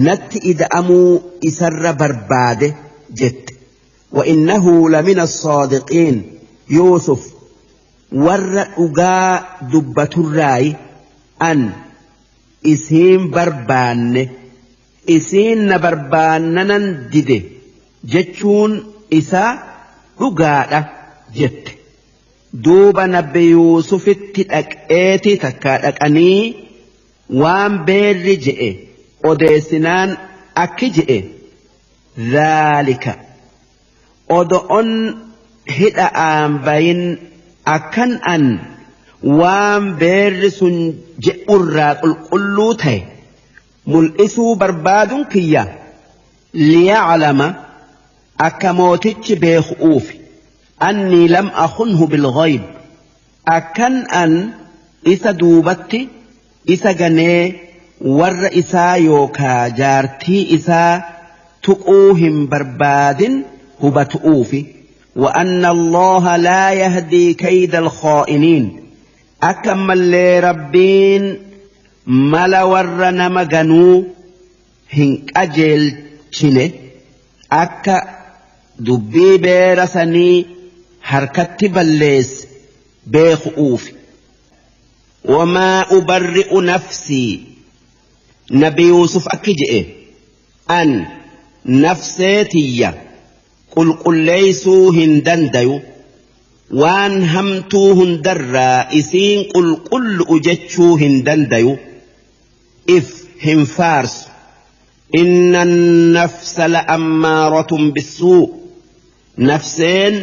Natti ida'amuu isarra barbaade jette. Wa innahu lamina saadiqiin, Yuusuf warra dhugaa dubbaturraayi. An isiin barbaanne, isiin na barbaannanan dide jechuun isaa dhugaadha jette. Duuba Nabbi Yuusufitti dhaqeeti takkaa dhaqanii waan beerri je'e odeessinaan akki je'e: dhaalika odo'on hidha'aan bayin akkan an waan beerri sun je'urraa qulqulluu ta'e mul'isuu barbaadun kiyya, liyaclama, akka mootichi beeku'uufi, annii lam akhunhu bilghayb, akkan an isa duubatti isa ganee warra isaa yookaa jaartii isaa tuquu hin barbaadin hubatu'uufi. وأن الله لا يهدي كيد الخائنين، akka ammallee Rabbiin mala warra nama ganuu hin qajeelchine, akka dubbii beera sanii harkatti balleesse beeku'uufi. وما أبرئ نفسي، Nabi Yuusuf akki je'e: an nafsee tiyya qulqulleeysuu hin dandayu, waan hamtuu hundarraa isiin qulqullu'u jechuu hin dandayu, if hin faarsu. إن النفس لأمارة بالسوء، nafseen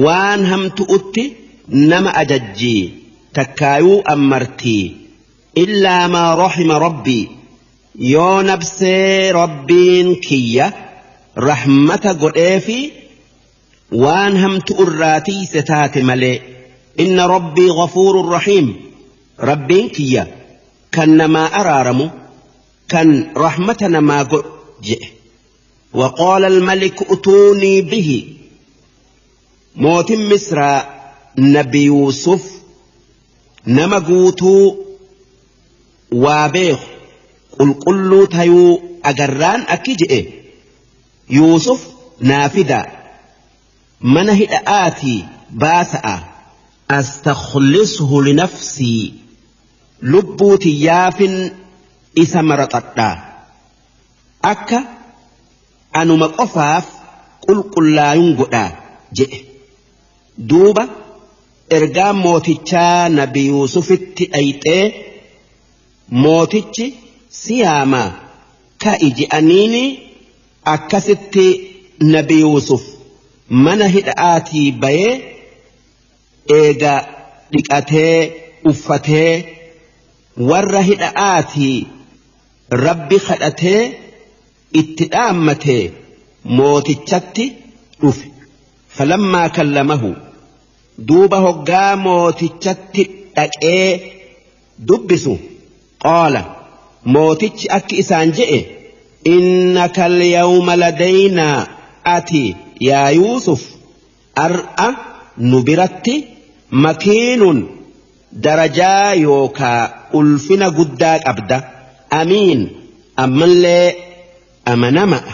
waan hamtu'utti nama ajajjii takkaayuu ammartii. إلا ما رحم ربي، yoo nafsee Rabbiin kiyya rahmata godheefi waan hamtu irraa tiise taate malee. إن ربي غفور رحيم، Rabbiin kiyya kan namaa araaramu, kan rahmata namaa godhu je'e. وقال الملك ائتوني به، mootin Misraa Nabi Yuusuf nama guutuu waa beeku qulqulluu tayuu agarraan akki je'e: Yuusuf naa fidaa, mana hidha'aatii baasa'a. أستخلصه لنفسي، lubbuu tiyyaafin isa maraxadhaa, akka anuma qofaaf qulqullaayun godhaa je'e. Duuba ergaan mootichaa Nabi Yuusufitti dhayxee, mootichi si yaamaa, ka'i je'aniini. Akkasitti Nabi Yuusuf mana hidha'aatii bayee, eega dhiqatee uffatee, warra hidha'aatii Rabbi kadhatee itti dhaammatee mootichatti dhufe. فلما كلمه، duuba hoggaa mootichatti dhaqee dubbisu, قال، mootichi akki isaan je'e: إنك اليوم لدينا، ati yaa Yuusuf ar'a nu biratti مكين، darajaa yookaa ulfina guddaa qabda, أمين، ammallee amanama'a.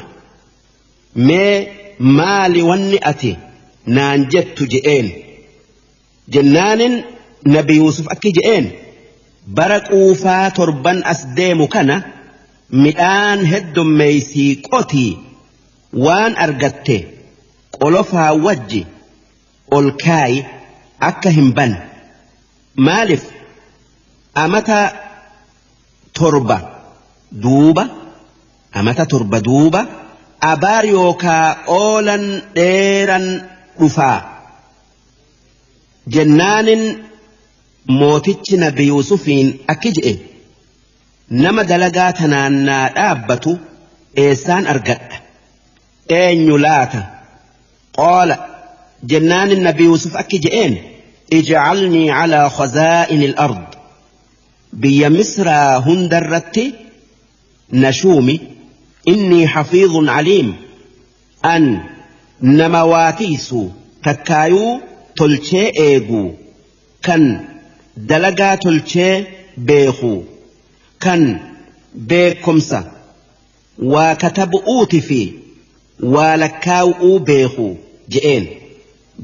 Mee maali wanni ati naan jettu je'een. Jennaanin Nabi Yuusuf akki je'een: bara quufaa 7n as deemu kana midhaan heddummeeysii qotii, waan argatte qolofaa wajji ol kaayi akka hin banne. Maaliif amata 7 duuba, amata 7 duuba abaar yookaa oolan dheeran dhufaa. Jennaanin mootichi Nabi Yuusufiin akki je'e: nama dalagaa tanaan naa dhaabbatu eessaan argadha? Eenyu laata? قال، jennaanin Nabi Yuusuf akki je'een: اجعلني على خزائن الأرض، biyya Misraa hundarratti na shuumi. إني حفيظ عليم، an nama waa tiisu takkaayuu tolchee eegu, kan dalagaa tolchee beeku, kan beekumsa. Waa katabu'uuti fi waa lakkaawu'uu beeku je'een.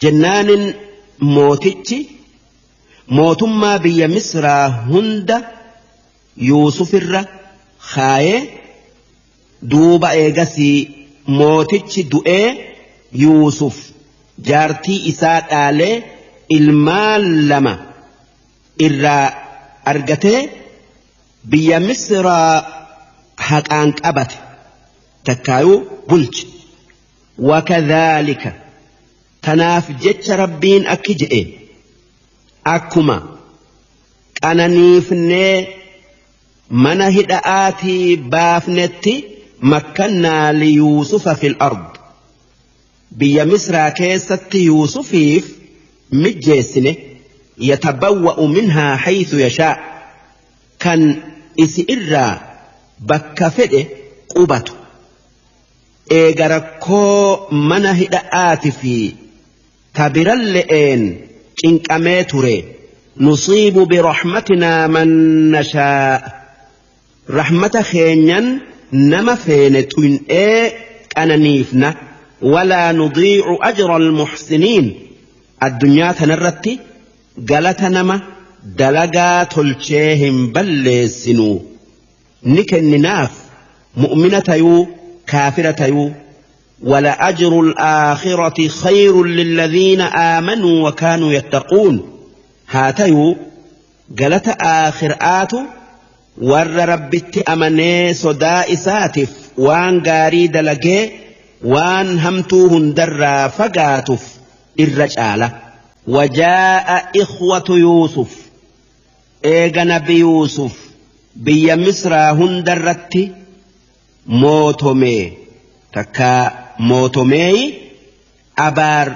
Jennaanin mootichi mootummaa biyya Misraa hunda Yuusufirra kaayee, duuba eegasii mootichi du'ee Yuusuf jaartii isaa dhaalee ilmaan lama irraa argatee biyya Misraa haqaan qabate takkaayuu bulche. Wakadhaalika, tanaaf jecha Rabbiin akki je'e, akkuma qananiifnee mana hidha'aatii baafnetti makkannaa liyuusufa fil ard, biyya Misraa keessatti Yuusufiif mijjeessine, yatabawwa'u minhaa haythu yashaa, kan isi irraa bakka fedhe qubatu. Eega rakkoo mana hidha'aati fi tabiralle'een cinqamee ture. Nusiibu birahmatinaa man nashaa, rahmata keenyan nama feene xuyin'ee qananiifna. Walaa nudiicu ajra almuxsiniin, addunyaa tanarratti galata nama dalagaa tolchee hin balleessinu, ni kenninaaf, mu'mina tayuu kaafira tayuu. ولأجر الآخرة خير للذين آمنوا وكانوا يتقون. هاتيو قالت آخر آتو ور ربت أمني صدا إساتف وان غاري دلقي وان همتو هندر فقاتف الرجالة. وجاء إخوة يوسف، إيغا نبي يوسف بيا مصر هندرت موتومي takka mootomeeyi abaar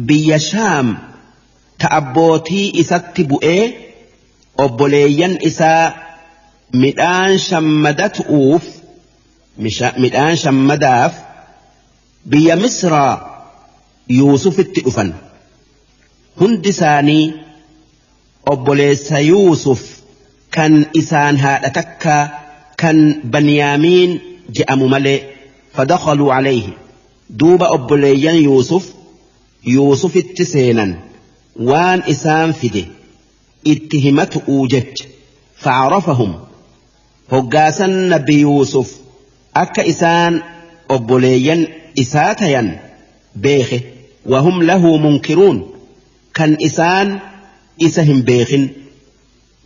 biyya Shaam ta abbootii isatti bu'ee obboleeyyan isaa midhaan shammadatu'uuf midhaan shammadaaf biyya Misraa Yuusufitti dhufan. Hundi isaanii obboleessa Yuusuf kan isaan haadha takka kan Banyaamiin je'amu malee. فدخلوا عليه، دوب أبليان يوسف يوسف التسينا وان إسان فده اتهمت أوجت. فعرفهم، هقاسا نبي يوسف أك إسان أبليان إساتيا بيخ وهم له منكرون، كان إسان إسهم بيخ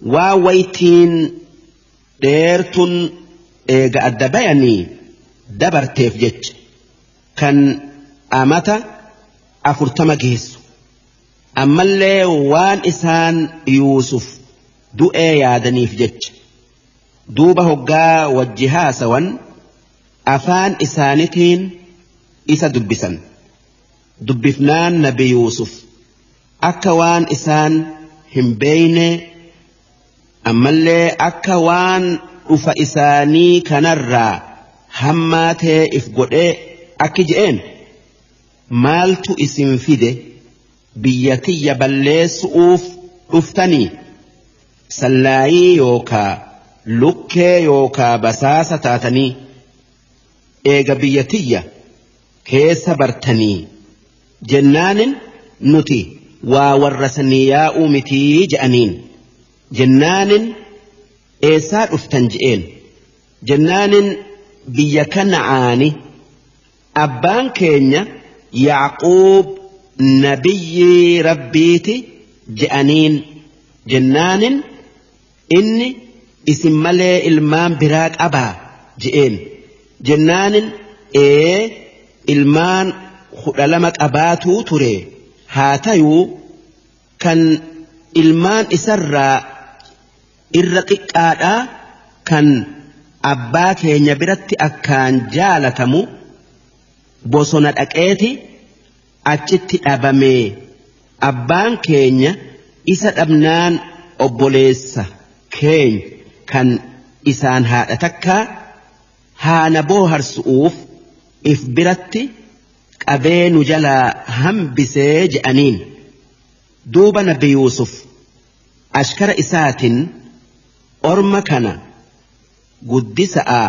وويتين ديرتن إيغا أدبيني dabarteef jecha kan amata 40 geessu. Ammallee waan isaan Yuusuf du'ee yaadaniif jecha. Duuba hoggaa wajji haasawan afaan isaanitiin isa dubbisan. Dubbifnaan nabi Yuusuf akka waan isaan hin beeyne, ammallee akka waan dhufa isaanii kanarraa hammaatee if godhee akki je'een, maaltu isin fide biyya tiyya balleessu'uuf dhuftanii? Sallaayii yookaa lukkee yookaa basaasa taatanii eega biyya tiyya keessa bartanii? Jennaanin nuti waa warra sanii yaa'uu mitii je'aniin. Jennaanin eessaa dhuftan je'een. Jennaanin biyya Kana'aani, abbaan keenya Yacquub nabiyyi Rabbiiti je'aniin. Jennaanin inni isin malee ilmaan biraa qabaa je'een. Jennaanin ee ilmaan 12 qabaatuu ture, haa tayuu kan ilmaan isarraa irra xiqqaadhaa kan abbaa keenya biratti akkaan jaalatamu bosona dhaqeeti achitti dhabamee, abbaan keenya isa dhabnaan obboleessa keenya kan isaan haadha takkaa haana booharsu'uuf if biratti qabee nu jalaa hambisee je'aniin. Duuba nabi Yuusuf ashkara isaatiin orma kana guddisa'a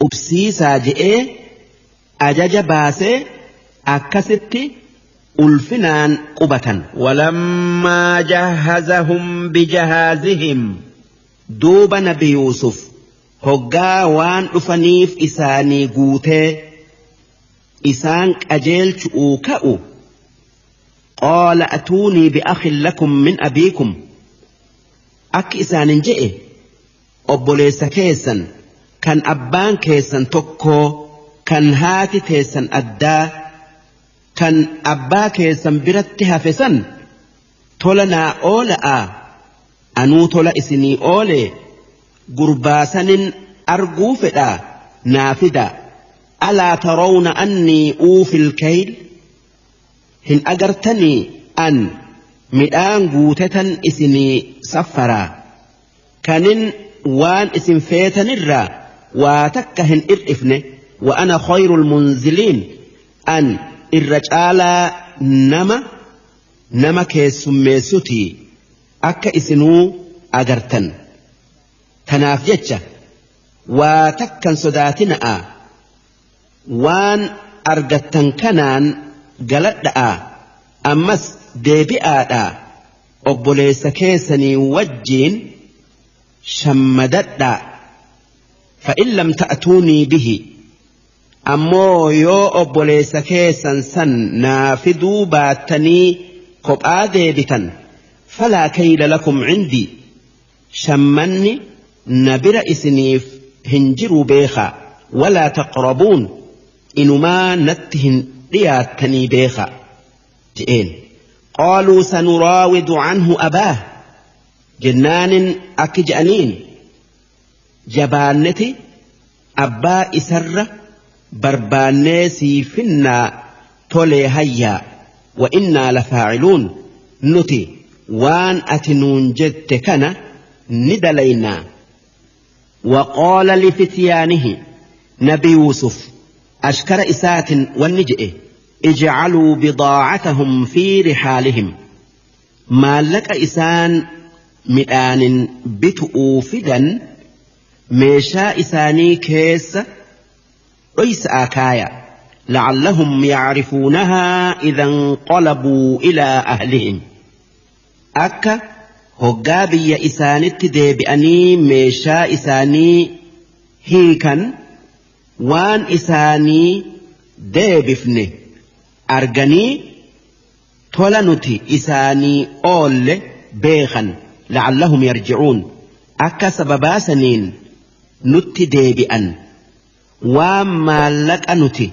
qubsiisaa je'ee ajaja baasee akkasitti ulfinaan qubatan. Walammaa jahazahum bijahaazihim duuba nabi Yuusuf hoggaa waan dhufaniif isaanii guutee isaan qajeelchu'uu ka'u qaala atuunii bi'akhin lakum min abiikum akki isaanin je'e obboleessa keessan kan abbaan keessan tokkoo kan haati teessan addaa kan abbaa keessan biratti hafe san tola naa oola'a anuu tola isinii oolee gurbaasanin arguu fedhaa naa fida alaa tarawna annii uufil kayl hin agartanii an midhaan guutetan isinii saffaraa kanin waan isin feetanirraa waa takka hin ir'ifne wa ana khayrul munziliin an irra caalaa nama keessummeessutii akka isinuu agartan tanaaf jecha waa takkan sodaatina'a waan argattan kanaan galadha'a ammas deebi'aadha obboleessa keessanii wajjiin shammadadha fa'in lam ta'tuunii bihi ammoo yoo obboleessa keessan san naa fiduu baattanii kophaa deebitan falaa kayla lakum cindii shammanni na bira isiniif hin jiru beekaa walaa taqrabuun inumaa natti hin dhiyaattanii beekaa je'een qaaluu sanuraawidu canhu abaah jennaanin akki je'aniin jabaanneti abbaa isarra barbaannee siifinnaa tolee hayyaa wa innaa lafaaciluun nuti waan ati nuun jette kana ni dalaynaa. وقال لفتيانه نبي يوسف أشكر إسات والنجئ اجعلوا بضاعتهم في رحالهم ما لك إسان مئان بتؤوا فدا ميشا إساني كيس ريس آكايا لعلهم يعرفونها إذا انقلبوا إلى أهلهم أكا hoggaa biyya isaanitti deebi'anii meeshaa isaanii hiikan waan isaanii deebifne arganii tola nuti isaanii oolle beekan la'allahum yarji'uun akka sababaa saniin nutti deebi'an waan maallaqa nuti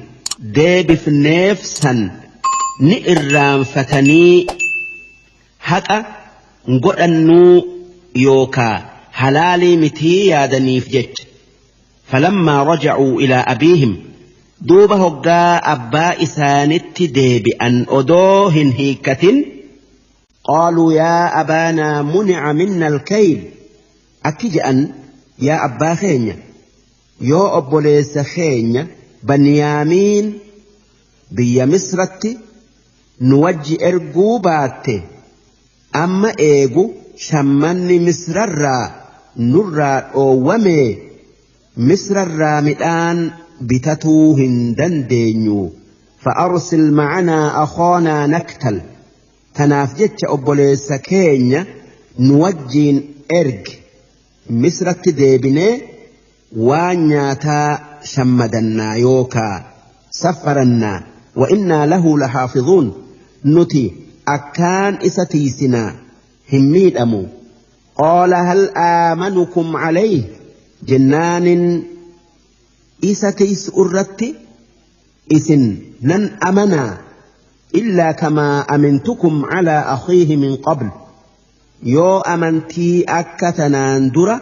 deebifneef san ni irraanfatanii haqa godhannuu yookaa halaalii mitii yaadaniif jecha. Falammaa raja'uu ilaa abiihim duuba hoggaa abbaa isaanitti deebi'an odoo hin hiikkatin qaaluu yaa abaanaa muni'a minna alkayl akki je'an yaa abbaa keenya yoo obboleessa keenya Baniyaamiin biyya Misratti nu wajji erguu baatte amma eegu shammanni Misrarraa nurraa dhoowwame Misrarraa midhaan bitatuu hin dandeenyu fa'arsil ma'anaa akhaanaa naktal tanaaf jecha obboleessa keenya nu wajjiin ergi Misratti deebinee waan nyaataa shammadannaa yookaa saffarannaa wa innaa lahu lahaafizuun nuti akkaan isa tiisinaa hin miidhamu. Qaala hal aamanukum calayhi jennaanin isa tiisu irratti isin nan amanaa illaa kamaa amintukum calaa akhiihi min qabl yoo amantii akka tanaan dura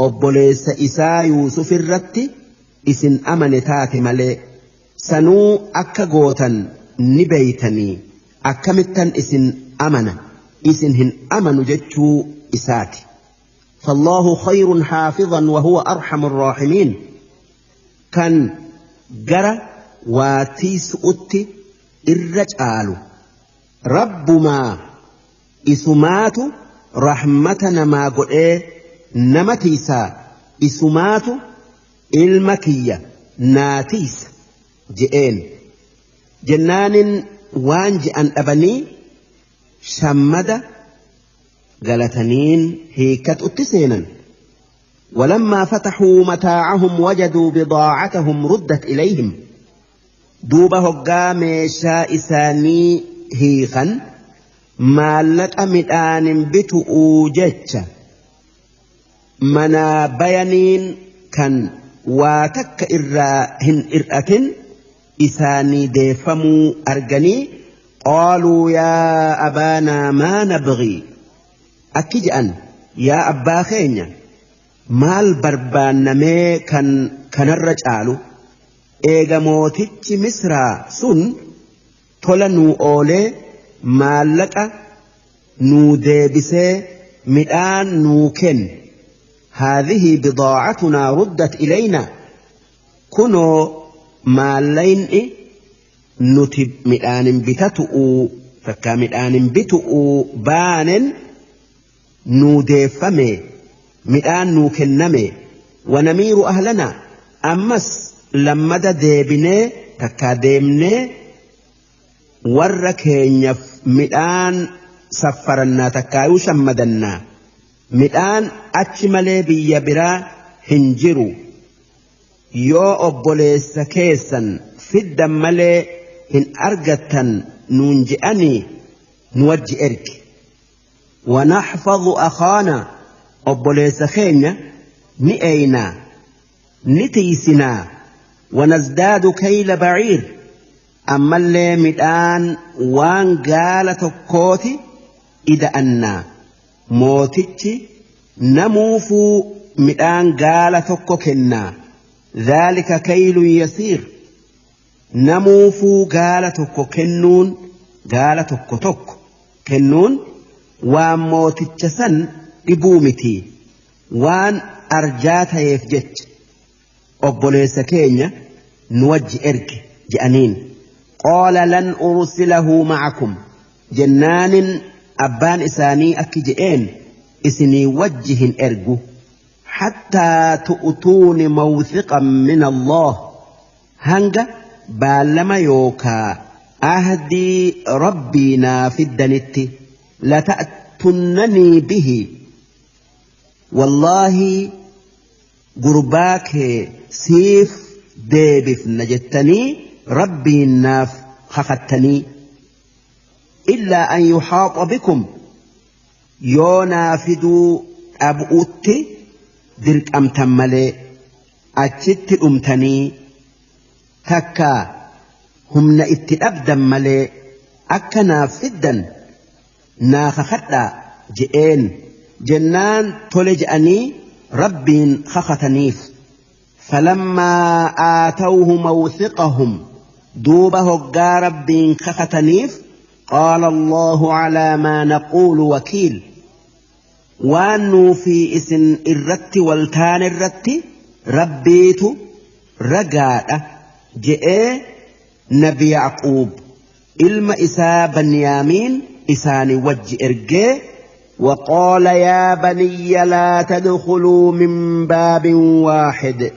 obboleessa isaa Yuusuf irratti isin amane taate malee sanuu akka gootan ni beeytanii akkamittan isin amana isin hin amanu jechuu isaati. فالله خير حافظا وهو أرحم الراحمين كان جرى واتيس أتي الرجال ربما إسمات رحمتنا ما قل إيه نمتيسا إسمات Ilma kiyya naatiis je'een. Jennaanin waan je'an dhabanii shammada galataniin hiikkatutti seenan. ولما فتحوا متاعهم وجدوا بضاعتهم ردت إليهم. دوبا هقا ميشا إساني هيخا مالك أمدان بتؤو جتش منا بيانين كان واتك إرا هن إرأة إساني ديفمو أرجني. قالوا يا أبانا ما نبغي. أكجأن يا أبا خينيا maal barbaannamee kan kanarra caalu eega mootichi Misraa sun tola nuu oolee maallaqa nuu deebisee midhaan nuu kenne. Haadhihi bidaacatunaa ruddat ilaynaa. Kunoo maallayni nuti midhaanin bitatu'uu takkaa midhaanin bitu'uu baanen nuu deeffame. Midhaan nuu kenname. Wanamiiru ahlanaa ammas lammada deebinee takkaa deemnee warra keenyaaf midhaan saffarannaa takkaayuu shammadannaa. Midhaan achi malee biyya biraa hin jiru. Yoo obboleessa keessan fiddan malee hin argattan nuun je'anii nu wajji ergi. Wanaxfadu akhaanaa obboleessa keenya ni eeynaa ni tiisinaa. Wanazdaadu kayla baciir ammallee midhaan waan gaala tokkooti ida'annaa. Mootichi namuufuu midhaan gaala tokko kennaa. Dhaalika kaylun yasiir namuufuu gaala tokko kennuun gaala tokko tokko kennuun waan mooticha san dhibuu miti waan arjaa ta'eef jecha obboleessa keenya nu wajji erge je'aniin. Qaala lan ursilahu ma'akum jennaanin abbaan isaanii akki je'een isinii wajji hin ergu. Hattaa tu'tuuni mawthiqan min Allah hanga baallama yookaa ahdii rabbii naa fiddanitti. Lata'tunnanii bihi wallaahi gurbaa kee siif deebifna jettanii rabbiin naaf kakattanii. Illaa an yuxaaxa bikum yoo naa fiduu dhab'utti dirqamtan malee achitti dhumtanii takkaa humna itti dhabdan malee akka naaf fiddan naa kakadhaa je'een. Jennaan tole je'anii rabbiin kakataniif. Falammaa aatawhu mawthiqahum duuba hoggaa rabbiin kakataniif qaala Allahu calaa maa naquulu wakiil waan nuufi isin irratti waltaan irratti rabbiitu ragaadha je'ee nabi Yacquub ilma isaa Banyaamiin isaanii wajji ergee. وقال يا بني لا تدخلوا من باب واحد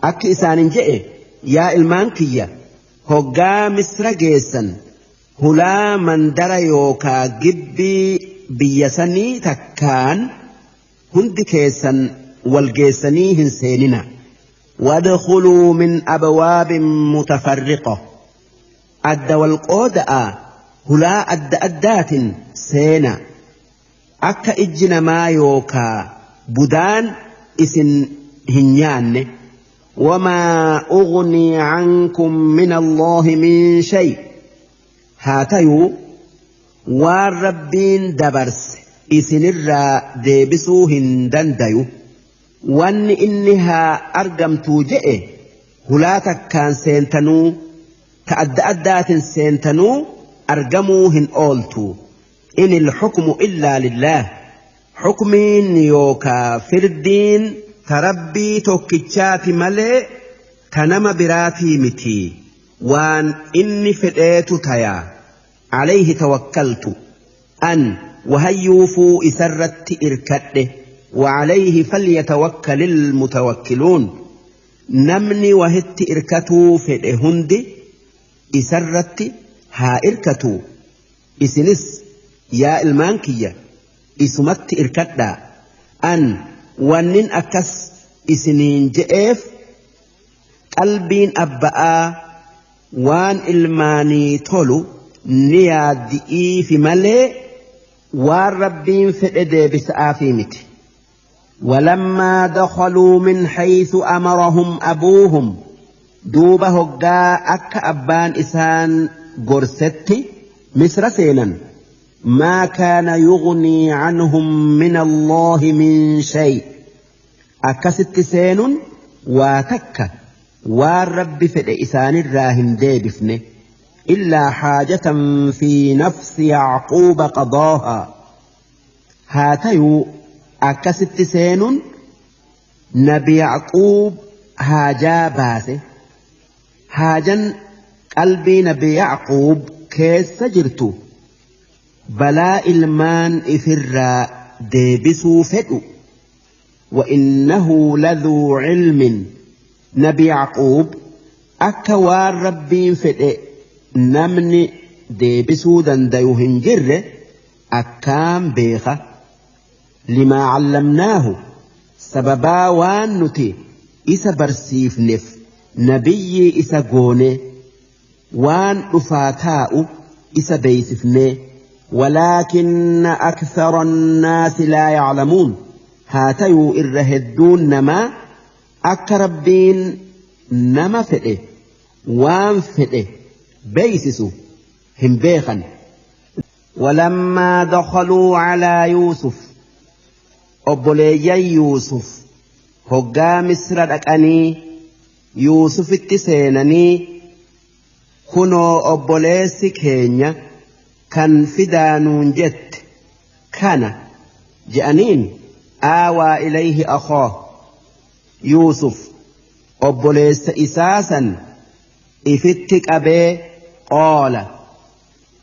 أك إسان جئ يا المانكية هقا مصر جيسا هلا من در يوكا جبي بيسني تكان هند كيسا والجيسني هنسيننا. وادخلوا من أبواب متفرقة أدى والقودة هلا أدى أدات سينا akka ijji namaa yookaa budaan isin hin nyaanne. Wamaa ugnii cankum min Allaahi min shay haa tayuu waan rabbiin dabarse isinirraa deebisuu hin dandayu. Wanni inni haa argamtuu je'e hulaa takkaan seentanuu ta adda addaatin seentanuu argamuu hin ooltu. إن الحكم إلا لله حكمين يوكا فردين تربي توكيتشاتي ملي تنم براتي متي وان إني فديت تيا عليه توكلت أن وهيوفو إسرت إركده وعليه فليتوكل المتوكلون. Namni wahitti irkatuu fedhe hundi isarratti haa irkatu. Isinis yaa ilmaan kiyya isumatti irkadhaa. An wannin akkas isiniin je'eef qalbiin abba'aa waan ilmaanii tolu ni yaaddi'iifi malee waan rabbiin fedhe deebisa'aafi miti. ولما دخلوا من حيث أمرهم أبوهم دوب هقا أك أبان إسان قرستي مصر سينا ما كان يغني عنهم من الله من شيء أكست سين واتك والرب في إسان الراهن ديبفن إلا حاجة في نفس يعقوب قضاها هاتيو أكست سين نبي يعقوب هاجا باسه هاجا قلبي نبي يعقوب كيس جرتو بلا إلمان إفرا ديبسو فتو وإنه لذو علم نبي يعقوب أكوار ربي فتو نمني ديبسو دنديوهن جر أكام بيخة لما علمناه سببا وان نتي إسا برسيف نف نبي إسا قوني وان أفاتاء إسا بيسفني ولكن أكثر الناس لا يعلمون هاتيو إرهدون نما أكربين نما فئه وان فئه بيسسو هم بيخا. ولما دخلوا على يوسف أبولي يوسف هقا مصر دقني يوسف التسينني كنو أبوليس كينيا كان فدانون جت كان جأنين آوى إليه أخاه يوسف أبوليس إساسا إفتك أبي قال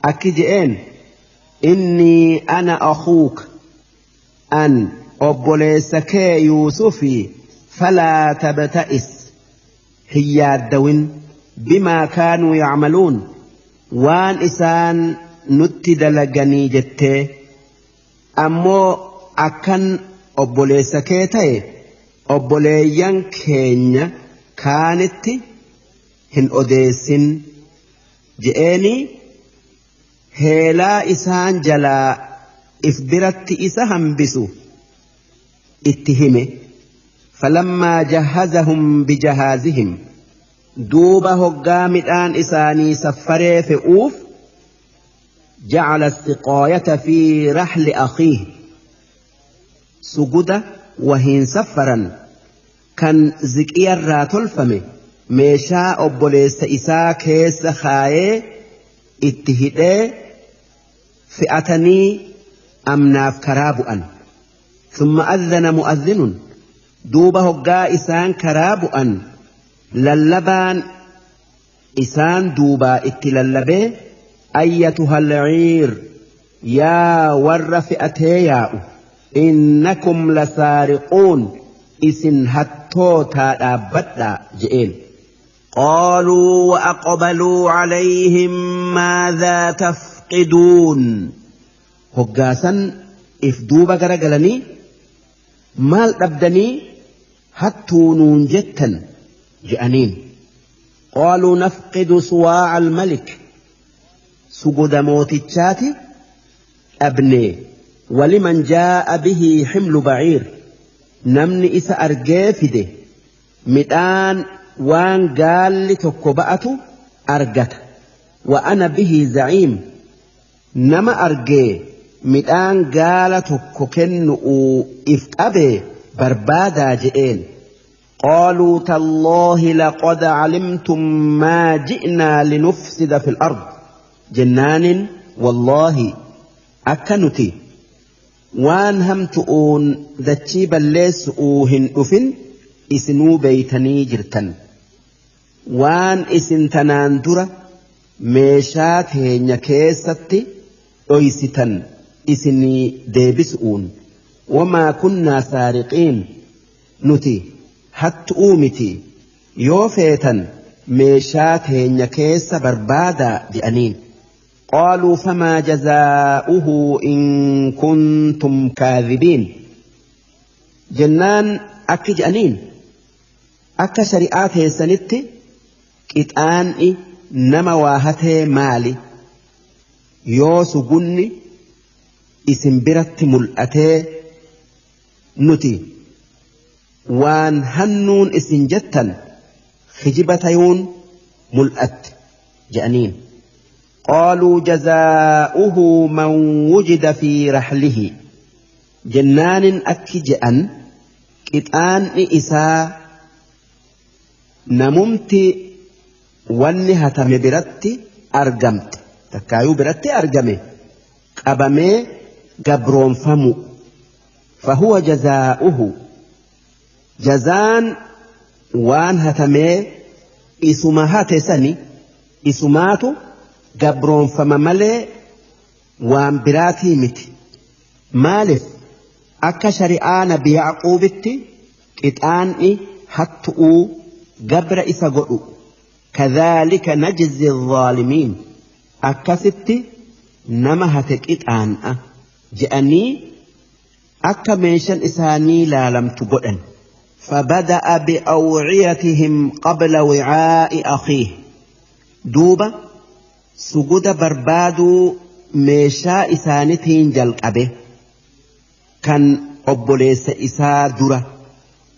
أكجئين إني أنا أخوك أن أبوليسك يوسفي فلا تبتئس هي الدون بما كانوا يعملون وان إسان نتدلقني جتي أمو أكن أبوليسك تي أبوليان كينيا كانت هن أديسن جئني هيلا إسان جلا إفبرت إسا همبسو اتهمه. فلما جهزهم بجهازهم دوب هقامتان إساني سفري فئوف جعل السقاية في رحل أخيه سجد وهن سفرا كان زكي الراتلفمه meeshaa obboleessa isaa keessa kaayee itti hidhee fe'atanii amnaaf karaa bu'an. Thumma adhana mu'adhinun duuba hoggaa isaan karaa bu'an lallabaan isaan duubaa itti lallabee ayyatuha al-ciir yaa warra fe'atee yaa'u innakum lasaariquun isin hattootaa dhaabbadhaa je'een. قالوا وأقبلوا عليهم ماذا تفقدون هقاسا إفدوبا غرقلني مال أبدني هتونون جتا جأنين. قالوا نفقد صواع الملك سجد موتتشاتي أبني ولمن جاء به حمل بعير نمني إسا أرجافده مدان وان قال لتكبأت أرجت وأنا به زعيم نما أرجي مدان قال تككن إفقبي بربادا جئين. قالوا تالله لقد علمتم ما جئنا لنفسد في الأرض جنان والله أكنتي وان همتؤون ذاتي بلسؤوهن أفن isinuu beeytanii jirtan waan isin tanaan dura meeshaa teenya keessatti dhoysitan isinii deebisuun wamaa kunnaa saariqiin nuti hattu'uu miti Yoo feetan meeshaa teenya keessa barbaadaa je'aniin. Qaaluu famaa jazaa'uhu in kuntum kaadhibiin. Jennaan akki je'aniin akka shari'aa teessanitti qixaan'i nama waa hatee maali? Yoo sugunni isin biratti mul'atee nuti waan hannuun isin jettan kijiba tayuun mul'atte je'aniin. Qaaluu jazaa'uhu man wujida fi raxlihi. Jennaanin akki je'an qixaan'i isaa namumti wanni hatame biratti argamte takkaayuu biratti argame qabamee gabroonfamu. Fahuwa jazaa'uhu jazaan waan hatamee isuma hate sani isumaatu gabroonfama malee waan biraatii miti. Maalif akka shari'aa nabi Yacquubitti qixaan'i hattu'uu gabra isa godhu. Kadhaalika najzi zaalimiin akkasitti nama hate qixaan'a je'anii akka meeshan isaanii laalamtu godhan. فبدأ بأوعيتهم قبل وعاء أخيه. دوبا سجود بربادو meeshaa isaanitiin jalqabe kan obboleessa isaa dura.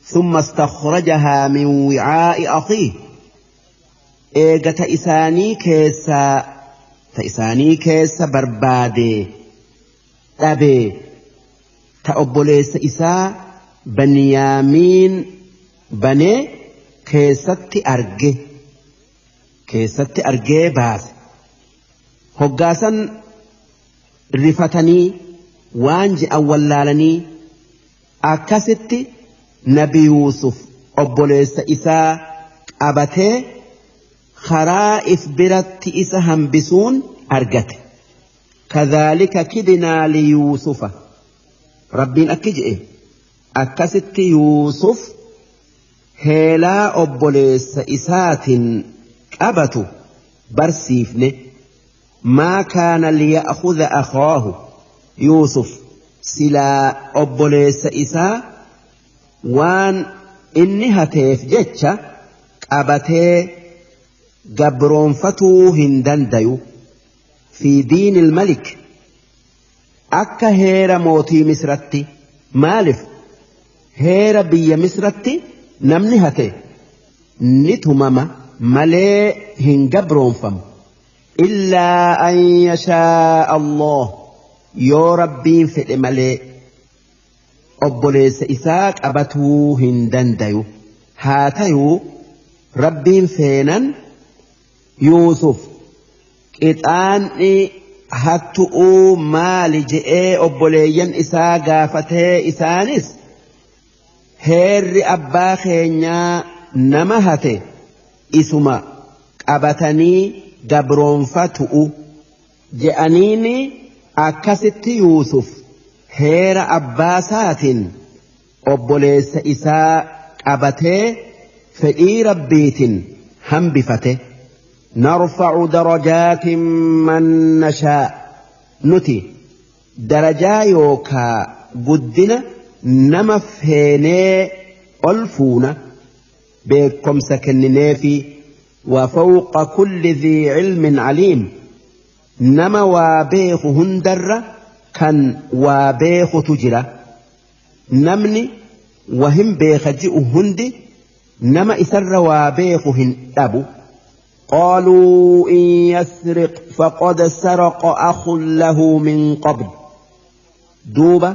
ثم استخرجها من وعاء أخيه. Eega ta isaanii keessa barbaade dhabee ta obboleessa isaa Baniyaamiin banee keessatti argee baase. Hoggaasan rifatanii waan je'an wallaalanii akkasitti nabi Yuusuf obboleessa isaa qabatee karaa if biratti isa hambisuun argate. كذلك كدنا ليوسف. Rabbiin akki je'e akkasitti Yuusuf heelaa obboleessa isaatiin qabatu barsiifne. ما كان ليأخذ أخاه. Yuusuf silaa obboleessa isaa waan inni hateef jecha qabatee gabroonfatuu hin dandayu. في دين الملك akka heera mootii Misratti. Maalif heera biyya Misratti namni hate ni tumama malee hin gabroonfamu. إلا أن يشاء الله yoo Rabbiin fedhe malee obboleessa isaa qabatuu hin dandayu. Haa tayuu Rabbiin feenan Yuusuf qixaanni hattu'uu maali je'ee obboleeyyan isaa gaafatee isaanis heerri abbaa keenyaa nama hate isuma qabatanii gabroonfatu'u je'aniini akkasitti Yuusuf heera abbaa isaatiin obboleessa isaa qabatee fedhii Rabbiitiin hambifate. نرفع درجات من نشاء. Nuti darajaa yookaa guddina nama feenee ol fuuna beekomsa kennineefi. وفوق كل ذي علم عليم. Nama waa beeku hundarra kan waa beekutu jira. Namni wahin beeka ji'u hundi nama isarra waa beeku hin dhabu. قالوا إن يسرق فقد سرق أخ له من قبل. Duuba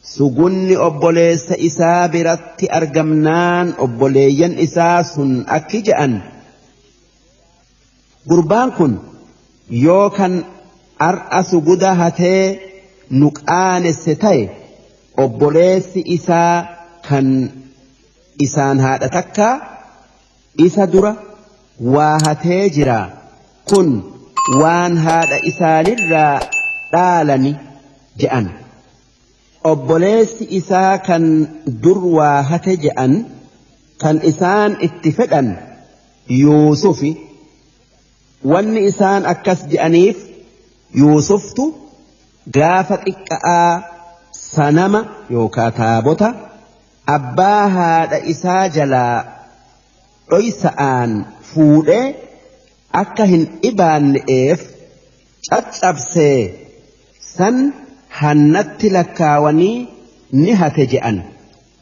sugunni obboleessa isaa biratti argamnaan obboleeyyan isaa sun akki je'an: gurbaan kun yoo kan ar'a suguda hatee nu qaanesse ta'e, obboleessi isaa kan isaan haadha takkaa isa dura waa hatee jira. Kun waan haadha isaanirraa dhaalani je'an. Obboleessi isaa kan dur waa hate je'an Kan isaan itti fedhan Yuusufi. Wanni isaan akkas je'aniif Yuusuftu gaafa xiqqa'aa sanama yookaa taabota abbaa haadha isaa jalaa dhoysa'aan fuudhee akka hin dhibaanne'eef caccabsee san hannatti lakkaawanii ni hate je'an.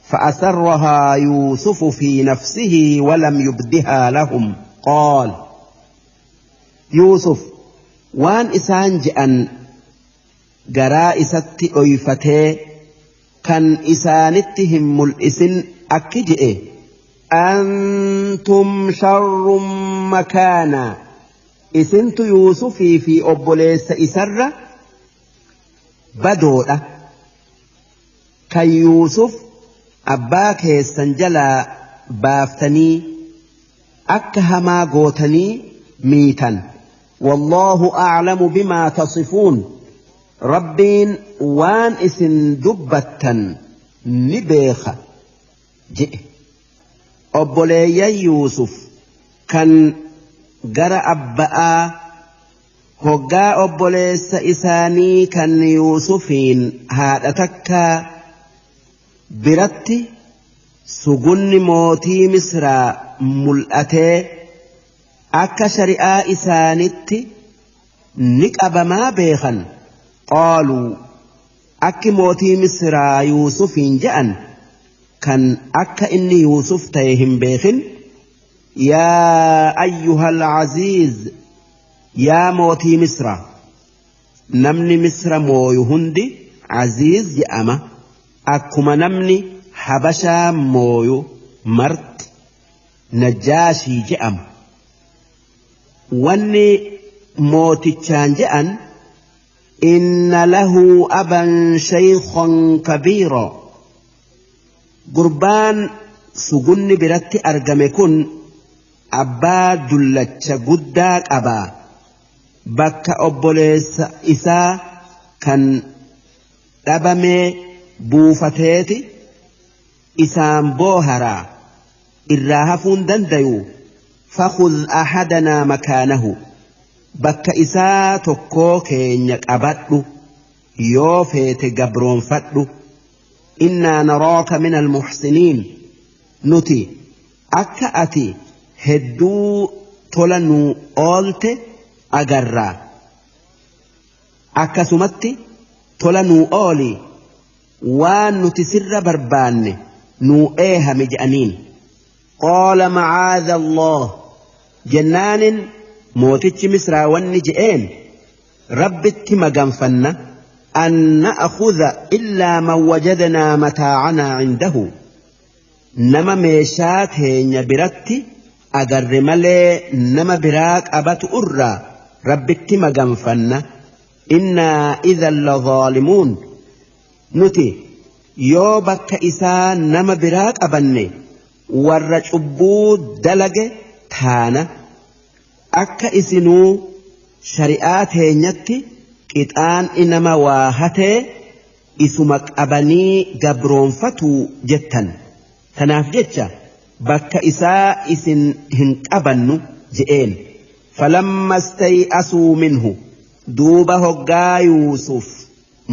فأسرها يوسف في نفسه ولم يبدها لهم قال يوسف وان إسان جأن garaa isatti dhoyfatee kan isaanitti hin mul'isin akki je'e antum sharrun makaana isintu Yuusufii fi obboleessa isarra badoodha kan Yuusuf abbaa keessan jalaa baaftanii akka hamaa gootanii miitan wallaahu a'lamu bimaa tasifuun Rabbiin waan isin dubbattan ni beeka je'e. Obboleeyyan Yuusuf kan gara abba'aa hoggaa obboleessa isaanii kan Yuusufiin haadha takkaa biratti sugunni mootii Misraa mul'atee akka shari'aa isaanitti ni qabamaa beekan. قالوا أك موتي مصر يوسف جأن كان أك إني يوسف تيهم بيخن يا أيها العزيز يا موتي مصر نمني مصر مويو هندي عزيز يا أما أكما نمني حبشا مويو مرت نجاشي جأم واني موتي تشان جأن إن له أبا شيخا كبيرا قربان سجن برت أرجمكن أبا دلتش قداك أبا بك أبوليس إسا كان أبمي بوفتيتي إسام بوهرا إراهفون دنديو فخذ أحدنا مكانه Bakka isaa tokkoo keenya qabadhu yoo feete gabroonfadhu innaa naraaka min almuhsiniin nuti akka ati hedduu tola nuu oolte agarraa akkasumatti tola nuu ooli waan nuti sirra barbaanne nuu eehame je'aniin. Qaala macaadha Allah jennaanin mootichi Misraa wanni je'een rabbitti maganfanna an na'khudha illaa man wajadnaa mataacanaa cindahu nama meeshaa teenya biratti agarre malee nama biraa qabatu irraa rabbitti maganfanna innaa idhan lazaalimuun nuti yoo bakka isaa nama biraa qabanne warra cubbuu dalage taana. Akka isinuu shari'aa teenyatti qixaan inama waa hatee isuma qabanii gabroonfatuu jettan. Tanaaf jecha bakka isaa isin hin qabannu je'een. Falamma istay'asuu minhu duuba hoggaa Yuusuf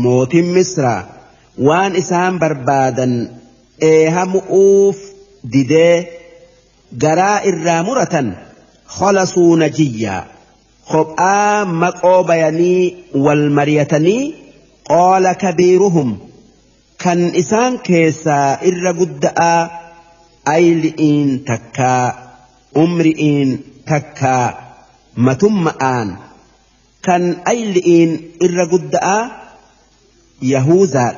mootiin Misraa waan isaan barbaadan eehamu'uuf didee garaa irraa muratan. خلصوا نجيا خبآ مقو بياني والمريتني قال كبيرهم كان إسان كيسا إر قدآ أيلئين تكا أمرئين تكا متمآن كان أيلئين إر قدآ يهوذا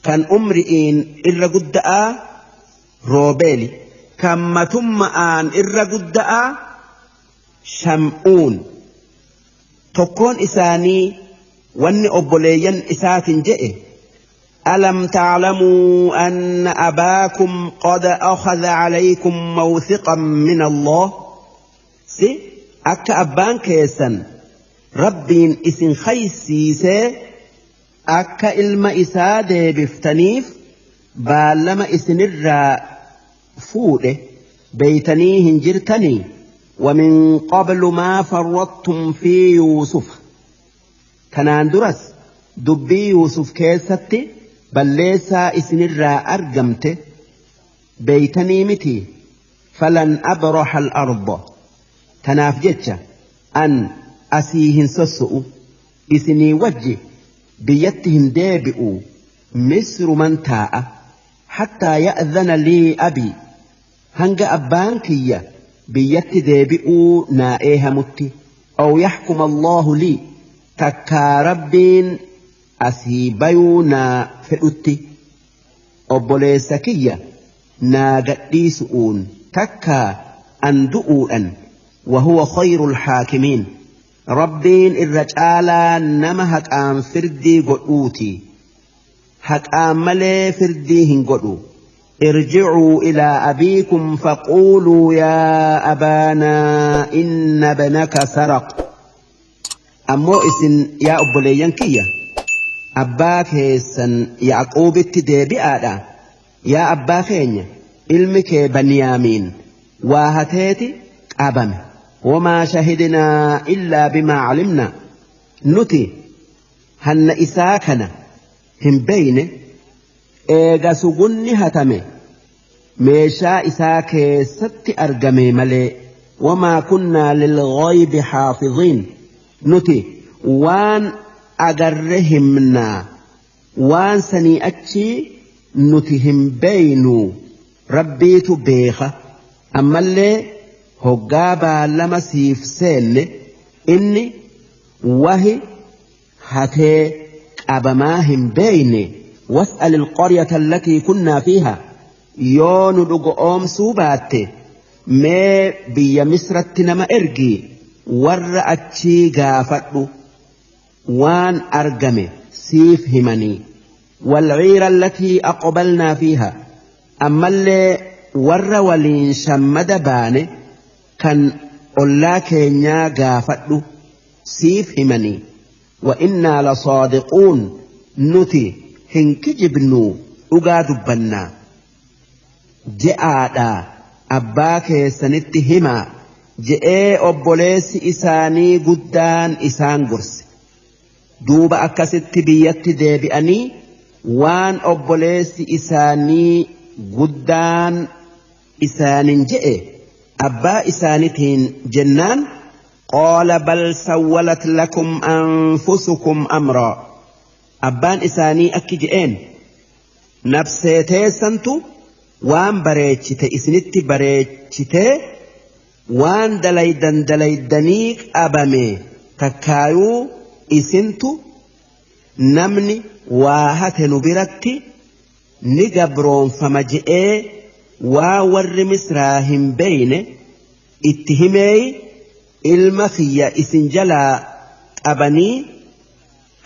كان أمرئين إر قدآ روبيلي كان متمآن إر قدآ Sham'uun tokkoon isaanii wanni obboleeyyan isaatiin je'e alam ta'lamuu anna abaakum qad akhadha alaykum mawthiqan min Allah si akka abbaan keessan rabbiin isin khaysiisee akka ilma isaa deebiftaniif baallama isinirraa fuudhe beeytanii hin jirtanii. ومن قبل ما فرطتم في يوسف kanaan duras dubbii Yuusuf keessatti balleessaa isinirraa argamte beeytanii miti. Falan abraha al-arda tanaaf jecha an asii hin sosso'u isinii wajji biyyatti hin deebi'u misruman taa'a hattaa ya'dhana lii abii hanga abbaan kiyya biyyatti deebi'uu naa eehamutti aw yaxkuma Allahu lii takkaa rabbiin asii bayuu naa fedhutti obboleessa kiyya naa gadhiisu'uun takkaa an du'uudhan wahuwa khayrul haakimiin rabbiin irra caalaa nama haqaan firdii godhuuti haqaan malee firdii hin godhu. ارجعوا إلى أبيكم فقولوا يا أبانا إن ابنك سرق. أمو إسن يا أبوليان كيا أباك هيسن يعقوب التدبئة يا أبا خينيا علمك بنيامين واهتيتي أبم وما شهدنا إلا بما علمنا نتي هن إساكنا هم بين eega sugunni hatame meeshaa isaa keessatti argame malee wamaa kunnaa lilghaybi xaafiziin nuti waan agarre himnaa waan sanii achii nuti hin beeynu rabbiitu beeka. Ammallee hoggaa baallama siif seenne inni wahi hatee qabamaa hin beeyne. واسأل القرية التي كنا فيها يون دغوم سوبات ما بيا مصر نما ارجي ور اتشي غافدو وان ارغمي سيف همني والعير التي اقبلنا فيها اما اللي ور ولين شمد باني كان اولا كينيا غافدو سيف همني وإنا لصادقون نتي hin kijibnu dhugaa dubbannaa je'aadha abbaa keessanitti himaa je'ee obboleessi isaanii guddaan isaan gorse. Duuba akkasitti biyyatti deebi'anii waan obboleessi isaanii guddaan isaanin je'e abbaa isaaniitiin jennaan qaala bal sawwalat lakum anfusukum amraa. Abbaan isaanii akki je'een nafsee teessantu waan bareechite isinitti bareechitee waan dalaydan dalaydanii qabame takkaayuu isintu namni waa hate nu biratti ni gabroonfama je'ee waa warri misraa hin beeyne itti himeey ilma kiyya isin jalaa qabanii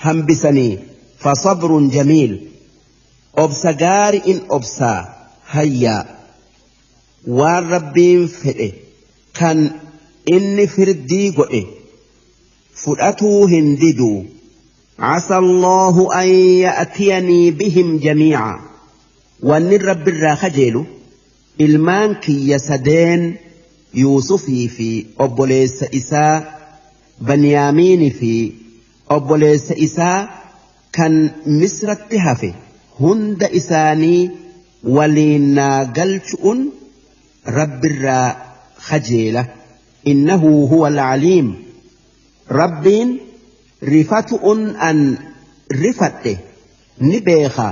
hambisanii. فصبر جميل أبسا غاري إن أبسا هيا والربين فئه كان إني فردي قئه فرأتو هنددو عسى الله أن يأتيني بهم جميعا وأن الرب الراخجيل إلمان كي يسدين يوسفي في أبوليس إساء بنيامين في أبوليس إساء kan misratti hafe hunda isaanii waliin naa galchu'un rabbirraa khajeela. Innahu huwa al-aliim rabbiin rifatu'un an rifadhe ni beeka.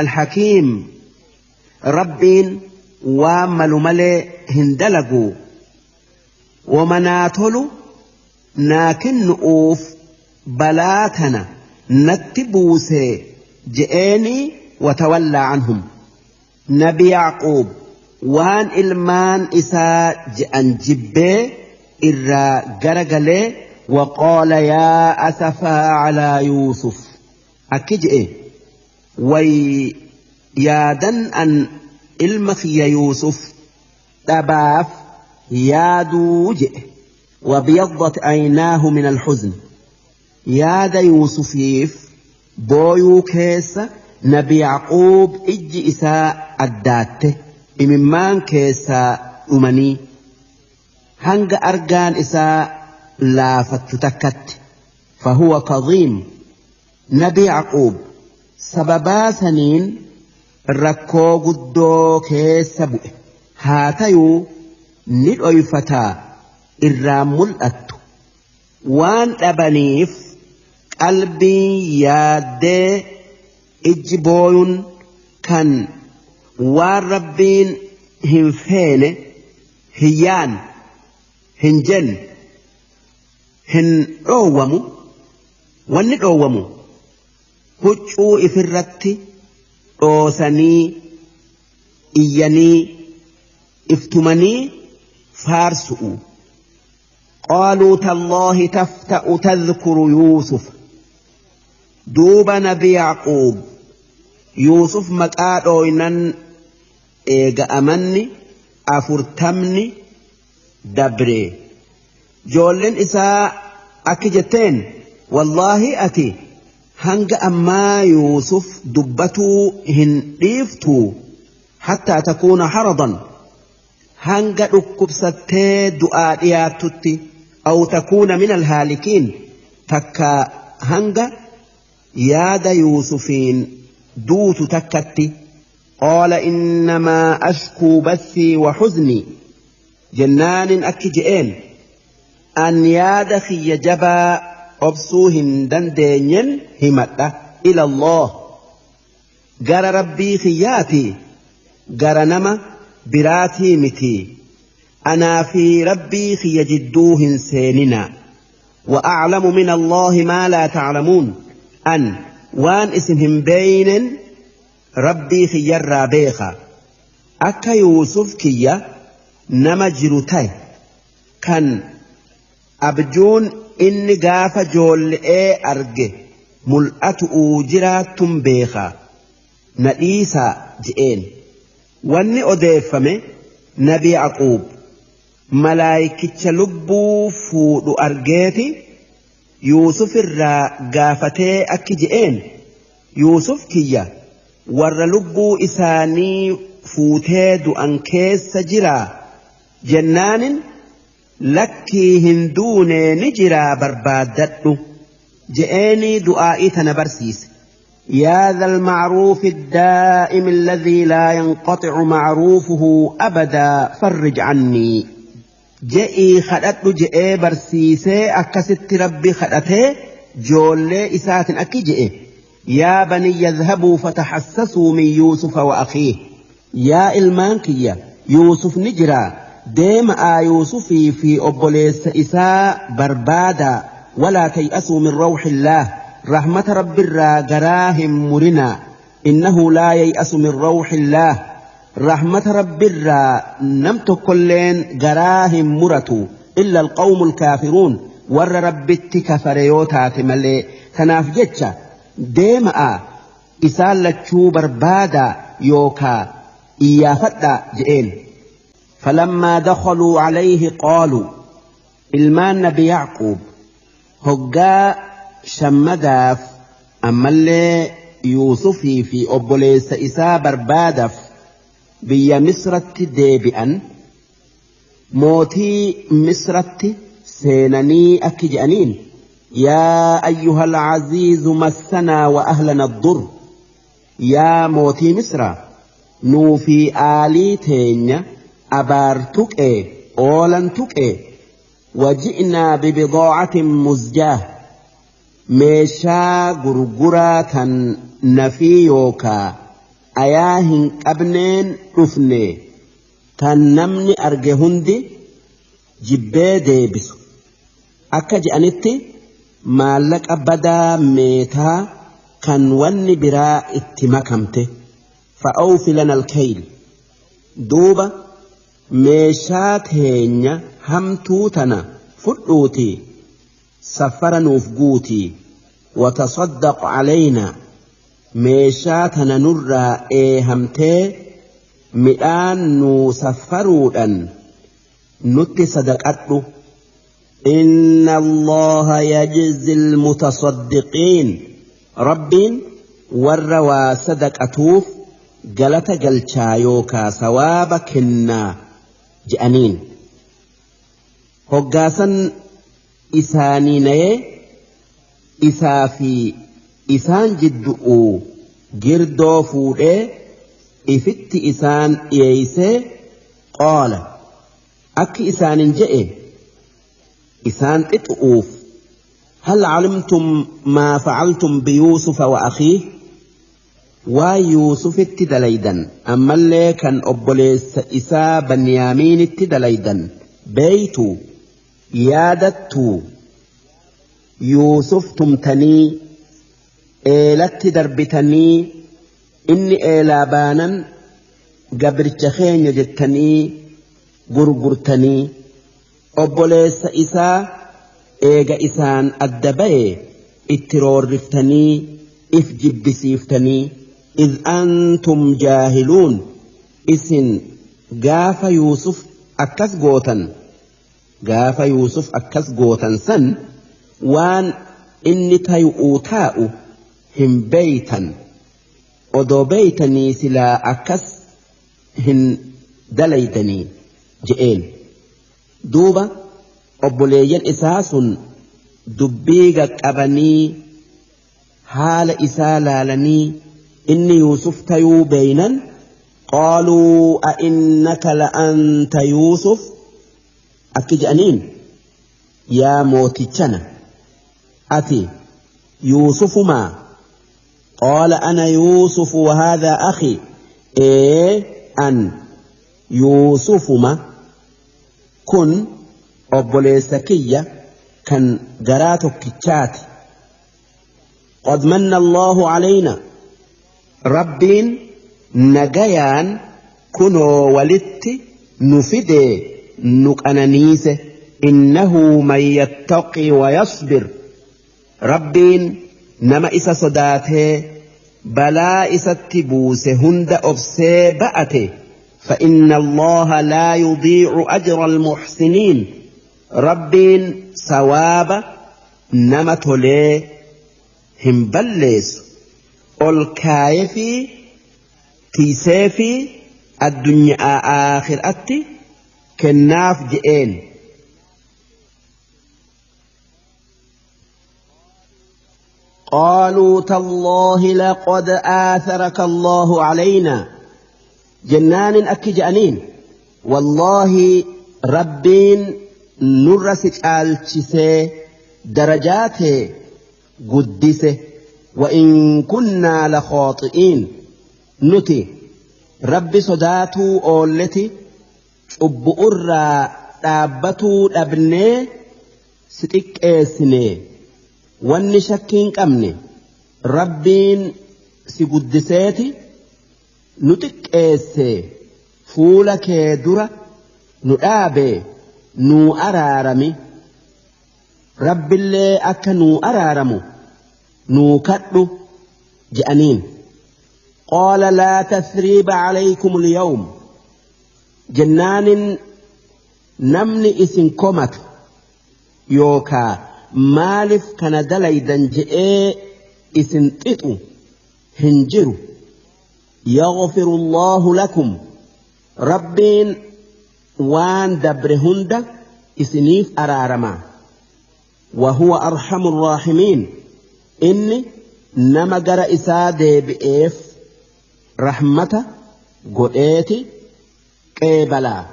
Alhakiim rabbiin waan malu malee hin dalagu wamanaa tolu naa kennu'uuf balaa tana natti buuse je'eenii watawallaa anhum. Nabi Yacquub waan ilmaan isaa je'an jibbee irraa garagalee waqaala yaa asafaa calaa Yuusuf akki je'e way yaadan an ilma kiyya Yuusuf dhabaaf yaaduu je'e. وابيضت عيناه من الحزن yaada Yuusufiif booyuu keessa Nabi Yacquub ijji isaa addaatte. Imimmaan keessaa dhumanii hanga argaan isaa laafattu takkatti. Fahuwa kadhiim. Nabi Yacquub sababaa saniin rakkoo guddoo keessa bu'e. Haa tayuu ni dhoyfataa irraa mul'attu. Waan dhabaniif qalbiin yaaddee ijji booyun kan waan Rabbiin hin feene hin yaanne, hin jenne, hin dhoowwamu. Wanni dhoowwamu huccuu ifirratti dhoosanii iyyanii iftumanii faarsu'u. Qaaluu tallaahi tafta'u tadhkuru Yuusuf. Duuba Nabi Yacquub Yuusuf maqaa dhooynan eega amanni 40 dabre. Joolleen isaa akki jetteen, wallaahi ati hanga ammaa Yuusuf dubbatuu hin dhiiftuu, hattaa takuuna haradan, hanga dhukkubsattee du'aa dhiyaattutti, aw takuuna min alhaalikiin, takka hanga yaada Yuusufiin duutu takkatti. Qaala innamaa ashkuu bathii wa huznii jennaanin akki je'een, an yaada kiyya jabaa obsuu hin dandeenyen himadha, ila Allah, gara Rabbii kiyyaati, gara nama biraatii miti. Anaa fi Rabbii kiyya jidduu hin seenina. وأعلم من الله ما لا تعلمون. أن waan isin hin beeynen Rabbii kiyyarraa beeka. Akka Yuusuf kiyya nama jiru ta'e kan abjuun inni gaafa joolle'ee arge mul'atu'uu jiraattum beeka, na dhiisaa je'een. Wanni odeeffame, Nabi Yaquub malaayikicha lubbuu fuudhu argeeti Yuusuf irraa gaafatee akki je'een, Yuusuf kiyya warra lubbuu isaanii fuutee du'an keessa jiraa? Jennaanin, lakkii, hin duunee, ni jiraa, barbaaddadhu je'eenii du'aa'ii tana barsiise. يا ذا المعروف الدائم الذي لا ينقطع معروفه أبدا فرج عني je'ii kadhadhu je'ee barsiisee. Akkasitti Rabbi kadhatee joollee isaatin akki je'e: يا بني اذهبوا فتحسسوا من يوسف وأخيه. Yaa ilmaan kiyya, Yuusuf ni jira, deema'aa Yuusufii fi obboleessa isaa barbaadaa. ولا تيأسوا من روح الله. Rahmata Rabbirraa garaa hin murinaa. إنه لا ييأس من روح الله. Rahmata Rabbirraa nam tokkolleen garaa hin muratu, إلا القوم الكافرون, warra Rabbitti kafare yoo taate malee. Kanaaf jecha deema'a isaan lachuu barbaadaa yookaa iyyaafadhaa je'een. فلما دخلوا عليه قالوا. Ilmaan Nabi Yacquub hoggaa shammadaaf ammallee Yuusufii fi obboleessa isaa barbaadaaf biyya Misratti deebi'an, mootii Misratti seenanii akki je'aniin: يا أيها العزيز مسنا وأهلنا الضر. Yaa mootii Misra, nuu fi aalii teenya abaar tuqee, oolan tuqee. وجئنا ببضاعة مزجاة. Meeshaa gurguraa tan nafii yookaa ayaa hin qabneen dhufne, tan namni arge hundi jibbee deebisu. Akka je'anitti maallaqa badaa meetaa kan wanni biraa itti makamte. فأوف لنا الكيل. Duuba meeshaa teenya hamtuu tana fudhuuti safara nuuf guutii. وتصدق علينا. Meeshaa tana nurraa eehamtee midhaan nuu safaruudhan nutti sadaqadhu. إن الله يجزي المتصدقين. Rabbiin warra waa sadaqatuuf galata galchaa yookaa sawaaba kennaa je'aniin. Hoggaasan isaanii nayee isaa fi isaan jiddu'u girdoo fuudhee ifitti isaan dhiyeeysee qaala akki isaanin je'e isaan xixu'uuf hal calimtum maa facaltum biyuusufa wa akhiih waan Yuusufitti dalaydan ammallee kan obboleessa isaa Banyaamiinitti dalaydan beeytu yaadattuu Yuusuf tumtanii eelatti darbitanii inni eelaa baanan gabricha keenya jettanii gurgurtanii obboleessa isaa eega isaan adda baye itti roorriftanii if jibbisiiftanii idh antum jaahiluun isin gaafa Yuusuf akkas gootan gaafa Yuusuf akkas gootan san waan inni tayu'uu taa'u hin beeytan odoo beeytanii silaa akkas hin dalaydanii je'een. Duuba obboleeyyan isaa sun dubbii qaqqabanii haala isaa laalanii inni Yuusuf tayuu beeynan qaaluu a innaka la'anta Yuusuf akki je'aniin yaa mootichana ati Yuusufumaa qaala ana Yuusufu wa haadhaa akhi ee an Yuusufuma kun obboleessa kiyya kan garaa tokkichaati. Qad manna Allahu calayna Rabbiin nagayaan kunoo walitti nu fidee nu qananiise innahu man yattaqi wa yasbir Rabbiin nama isa sodaatee balaa isatti buuse hunda obsee ba'ate فإن الله لا يضيع أجر المحسنين ربين سواب نمتولي هم بلس الكايفي تيسيفي الدنيا آخر أتي كناف جئين. قالوا تالله لقد آثرك الله علينا جنان أكجأنين والله ربين نرسك آلتشسي درجاته قدسه وإن كنا لخاطئين نتي ربي صداتو أولتي أبؤرا تابتو أبني ستك إسني واني شكين كأمني ربين سيقدساتي نتك إسي فولك درة نؤابي نو أرارمي رب اللي أكا نو أرارمو نو كتلو جأنين. قال لا تثريب عليكم اليوم جنان نمني إسن كومت يوكا مالف كان دليدا جئ إسن تئتو هنجرو يغفر الله لكم ربين وان دبرهند إسنيف أرارما وهو أرحم الراحمين إني نما جرى إسا بإف رحمته قئتي قبلا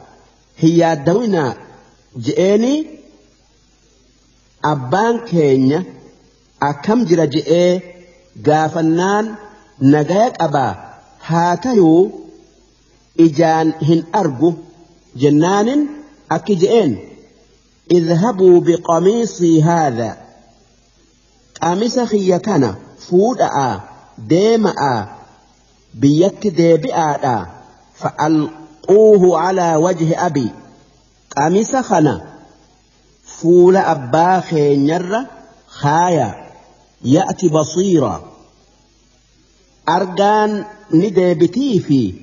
هي دونا جئني أبان كينيا أكم جرى جئ غافنان نجاك أبا هاتيو إجان هن أرجو جنان أكجئن اذهبوا بقميصي هذا قميص خيكنا فودأ ديمأ بيت ديبئة فألقوه على وجه أبي قميص خنا فول أبا خينير خايا يأتي بصيرا أرجان ندبتي في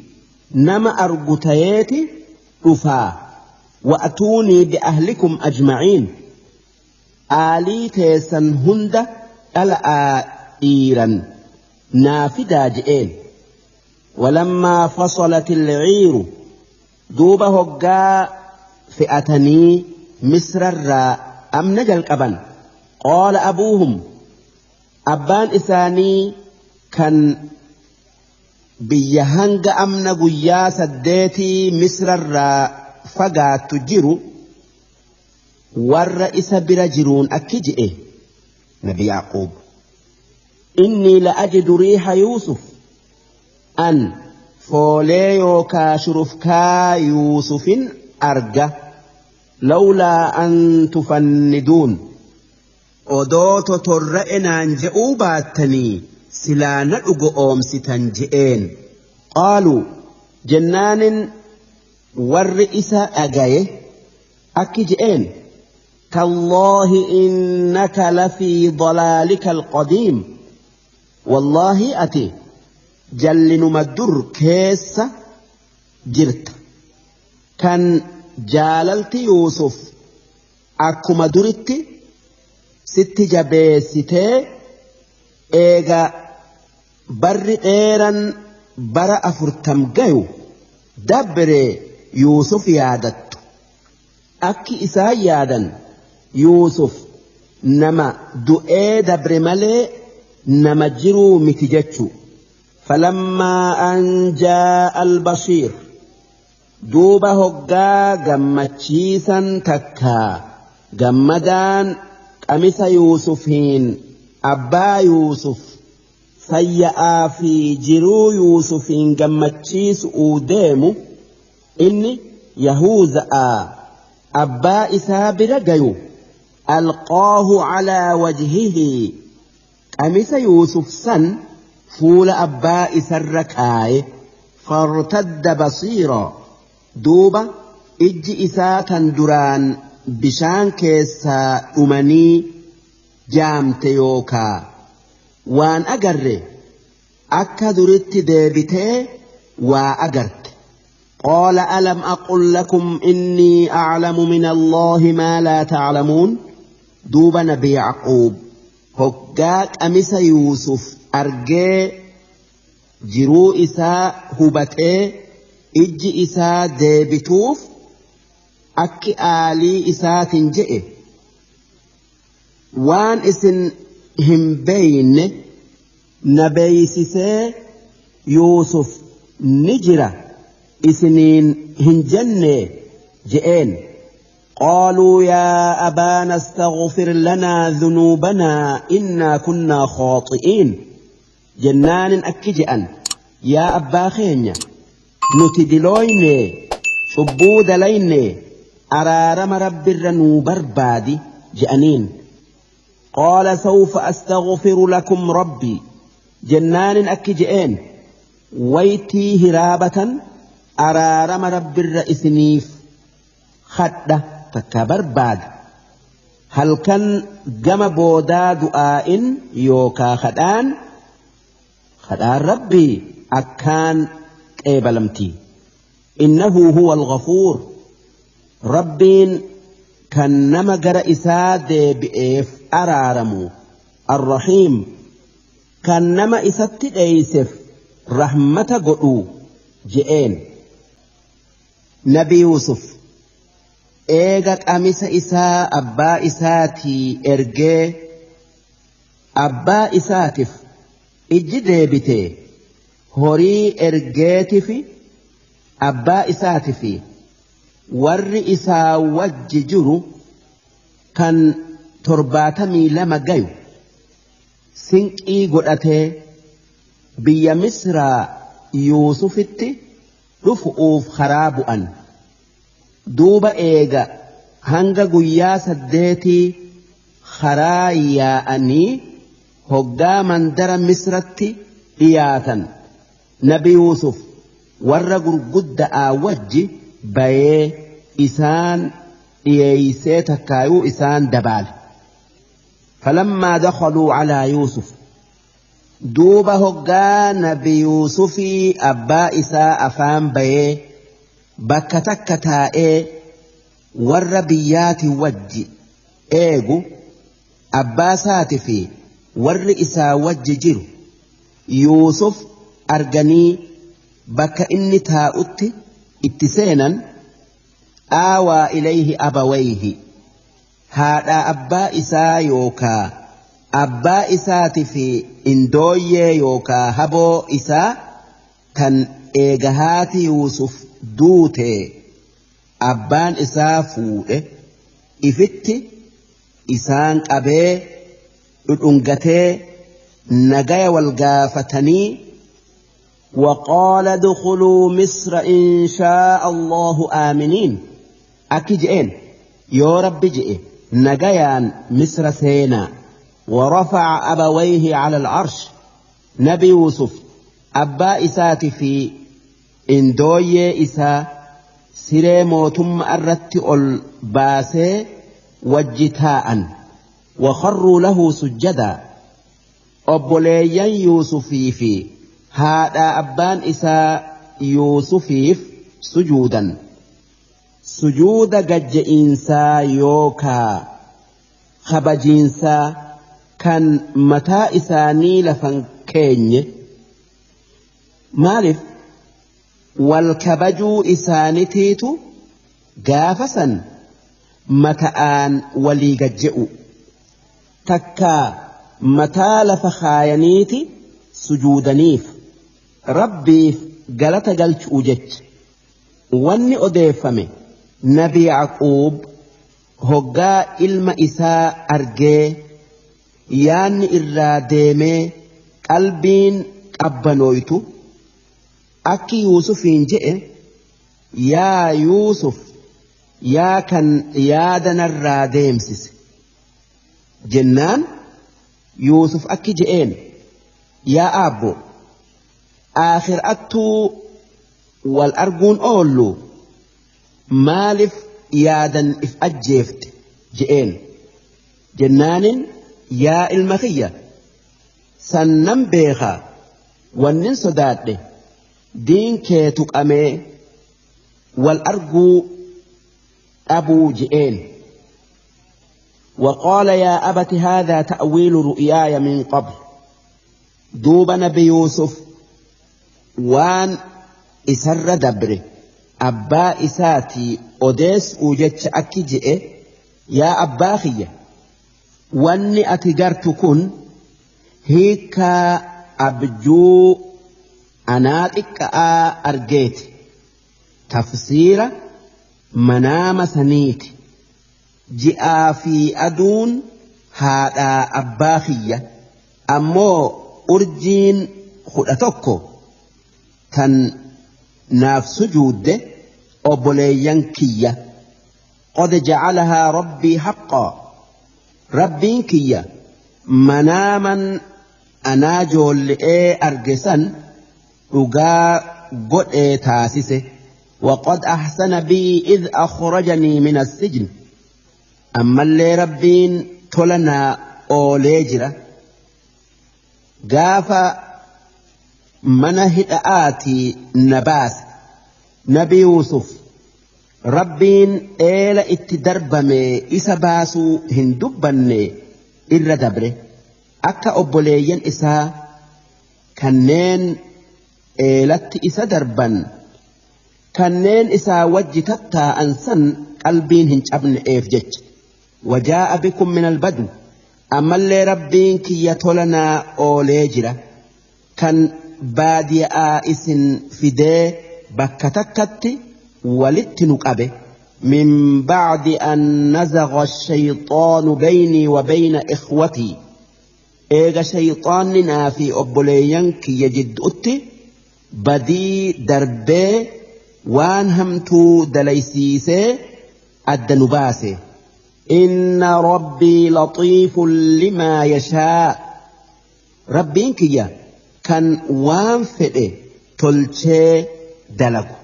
نما أرجتياتي رفا وأتوني بأهلكم أجمعين آلي تيسن هند ألا إيرا نافدا جئين. Walammaa fasalat alciiru duuba hoggaa fe'atanii Misrarraa amna jalqaban qaala abuuhum abbaan isaanii kan biyya hanga amna guyyaa 8 Misrarraa fagaattu jiru warra isa bira jiruun akki je'e Nabi Yaaquub innii la ajidu riiha Yuusuf an foolee yookaa shurufkaa Yuusufin arga lawlaa an tufanniduun odoo totorra'e naan je'uu baattanii silaa na dhugo oomsitan je'een. Qaaluu jennaanin warri isa dhagaye akki je'een tallaahi innaka lafii dalaalika alqadiim wallaahi ati jallinuma dur keessa jirta kan jaalalti Yuusuf akkuma duritti sitti jabeessitee eega barri dheeran bara 40 gayu dabre Yuusuf yaadattu akki isaan yaadan Yuusuf nama du'ee dabre malee nama jiruu miti jechu. Falammaa an jaa'a albashiir duuba hoggaa gammachiisan takkaa gammadaan qamisa Yuusufiin abbaa Yuusuf fayya'aa fi jiruu Yuusufiin gammachiisuu deemu inni Yahuuza'aa abbaa isaa bira gayu alqaahu calaa wajhihi qamisa Yuusuf san fuula abbaa isarra kaaye fartadda basiiraa duuba ijji isaa tan duraan bishaan keessaa dhumanii jaamte yookaa waan agarre akka duritti deebitee waa agarte. Qaala alam aqul lakum innii a'lamu min Allaahi maa laa ta'lamuun duuba Nabi Yacquub hoggaa qamisa Yuusuf argee jiruu isaa hubatee ijji isaa deebituuf akki aalii isaatiin je'e waan isin hin beeyne na beeysisee Yuusuf ni jira isiniin hin jenne je'een. Qaaluu yaa abaana astaghfir lanaa dhunuubanaa innaa kunnaa khaaxi'iin jennaanin akki je'an yaa abbaa keenya nuti dilooyne cubbuu dalayne araarama rabbirra nuu barbaadi je'aniin. Qaala sawfa astaghfiru lakum rabbii jennaanin akki je'een waytii hiraabatan araarama rabbirra isiniif khadha takka barbaada halkan gama boodaa du'aa'in yookaa khadhaan rabbii akkaan qeebalamti. Innahu huwa al-ghafuur rabbiin kan nama gara isaa deebi'eef araaramu arrahiim kan nama isatti dheeyseef rahmata godhu je'een. Nabi Yuusuf eega qamisa isaa abbaa isaatii ergee abbaa isaatiif ijji deebite horii ergeetifi abbaa isaatifi warri isaa wajji jiru kan 72 gayu sinqii godhatee biyya Misraa Yuusufitti dhufuuf karaa bu'an. Duuba eega hanga guyyaa 8 karaa yaa'anii hoggaa mandara Misratti dhiyaatan Nabi Yuusuf warra gurgudda'aa wajji bayee isaan dhiyeeysee takkaayuu isaan dabaale. Falammaa dakhaluu calaa Yuusuf duuba hoggaa Nabi Yuusufii abbaa isaa afaan bayee bakka takka taa'ee warra biyyaati wajji eegu abbaa isaati fi warri isaa wajji jiru Yuusuf arganii bakka inni taa'utti itti seenan aawaa ilayhi abawayhi haadha abbaa isaa yookaa abbaa isaati fi indooyyee yookaa haboo isaa kan eega haati Yuusuf duute abbaan isaa fuudhe ifitti isaan qabee dhudhungatee nagaya wal gaafatanii وقال ادخلوا مصر إن شاء الله آمنين أكي جئين يا رب جئ نجيان مصر سينا ورفع أبويه على العرش نبي يوسف أبا إسات في إندوي إسا سري موتم أردت الباسي وجتاء وخروا له سجدا أبوليا يوسفي في هذا أبان إسا يوسفيف سجودا سجود قج إنسا يوكا خبجينسا كان متى إساني لفن كيني مالف والكبجو إساني تيتو قافسا متآن ولي قجئو تكا متى لفخاينيتي سجودنيف ربي قلت قلت أجت واني أديفمي نبي يعقوب هقا إلما إساء أرجي ياني إرا ديمي قلبين أبنويتو أكي يوسفين جئ يا يوسف يا كان يادنا الراديمسس جنان يوسف أكي جئين يا أبو آخر أتو والأرجون أولو مالف يادن إف أجيفت جئين جنان يا المخية سنن بيخا ونن صداد دين كيتك أمي والأرجو أبو جئين وقال يا أبت هذا تأويل رؤياي من قبل دوب نبي يوسف وان إسر دبره أبا إساتي أوديس وجدت أكي يا أبا خيّ واني أتجرتكن هيكا أبجو أنا إكا أرجيت تفسير منام سنيت جاء في أدون هذا أبا خيّ أمو أرجين خدتكو تن ناف سجود أبوليان كيّ قد جعلها ربي حقا ربين كيّ مناما أنا جول إيه أرجسن وقا قد إيه تاسسه وقد أحسن بي إذ أخرجني من السجن أما اللي ربين تلنا أوليجرة قاف من هدآتي نباس نبي يوسف ربين إيلا اتدربمي إسا باسو هندبني إر دبره أكا أبوليين إسا كنين إيلت إسا دربا كنين إسا وجتتا أنسن قلبين هنشبن إيفجج وجاء بكم من البدو أما اللي ربين كي يتولنا أوليجرة كان بادية إسن فدي بكتكت ولتنك أبي من بعد أن نزغ الشيطان بيني وبين إخوتي إيغا شيطاننا في أبولينك يجد أتي بدي دربي وان همتو دليسيسي الدنباسي إن ربي لطيف لما يشاء ربينك يا كان وان فئ تلشي دلكو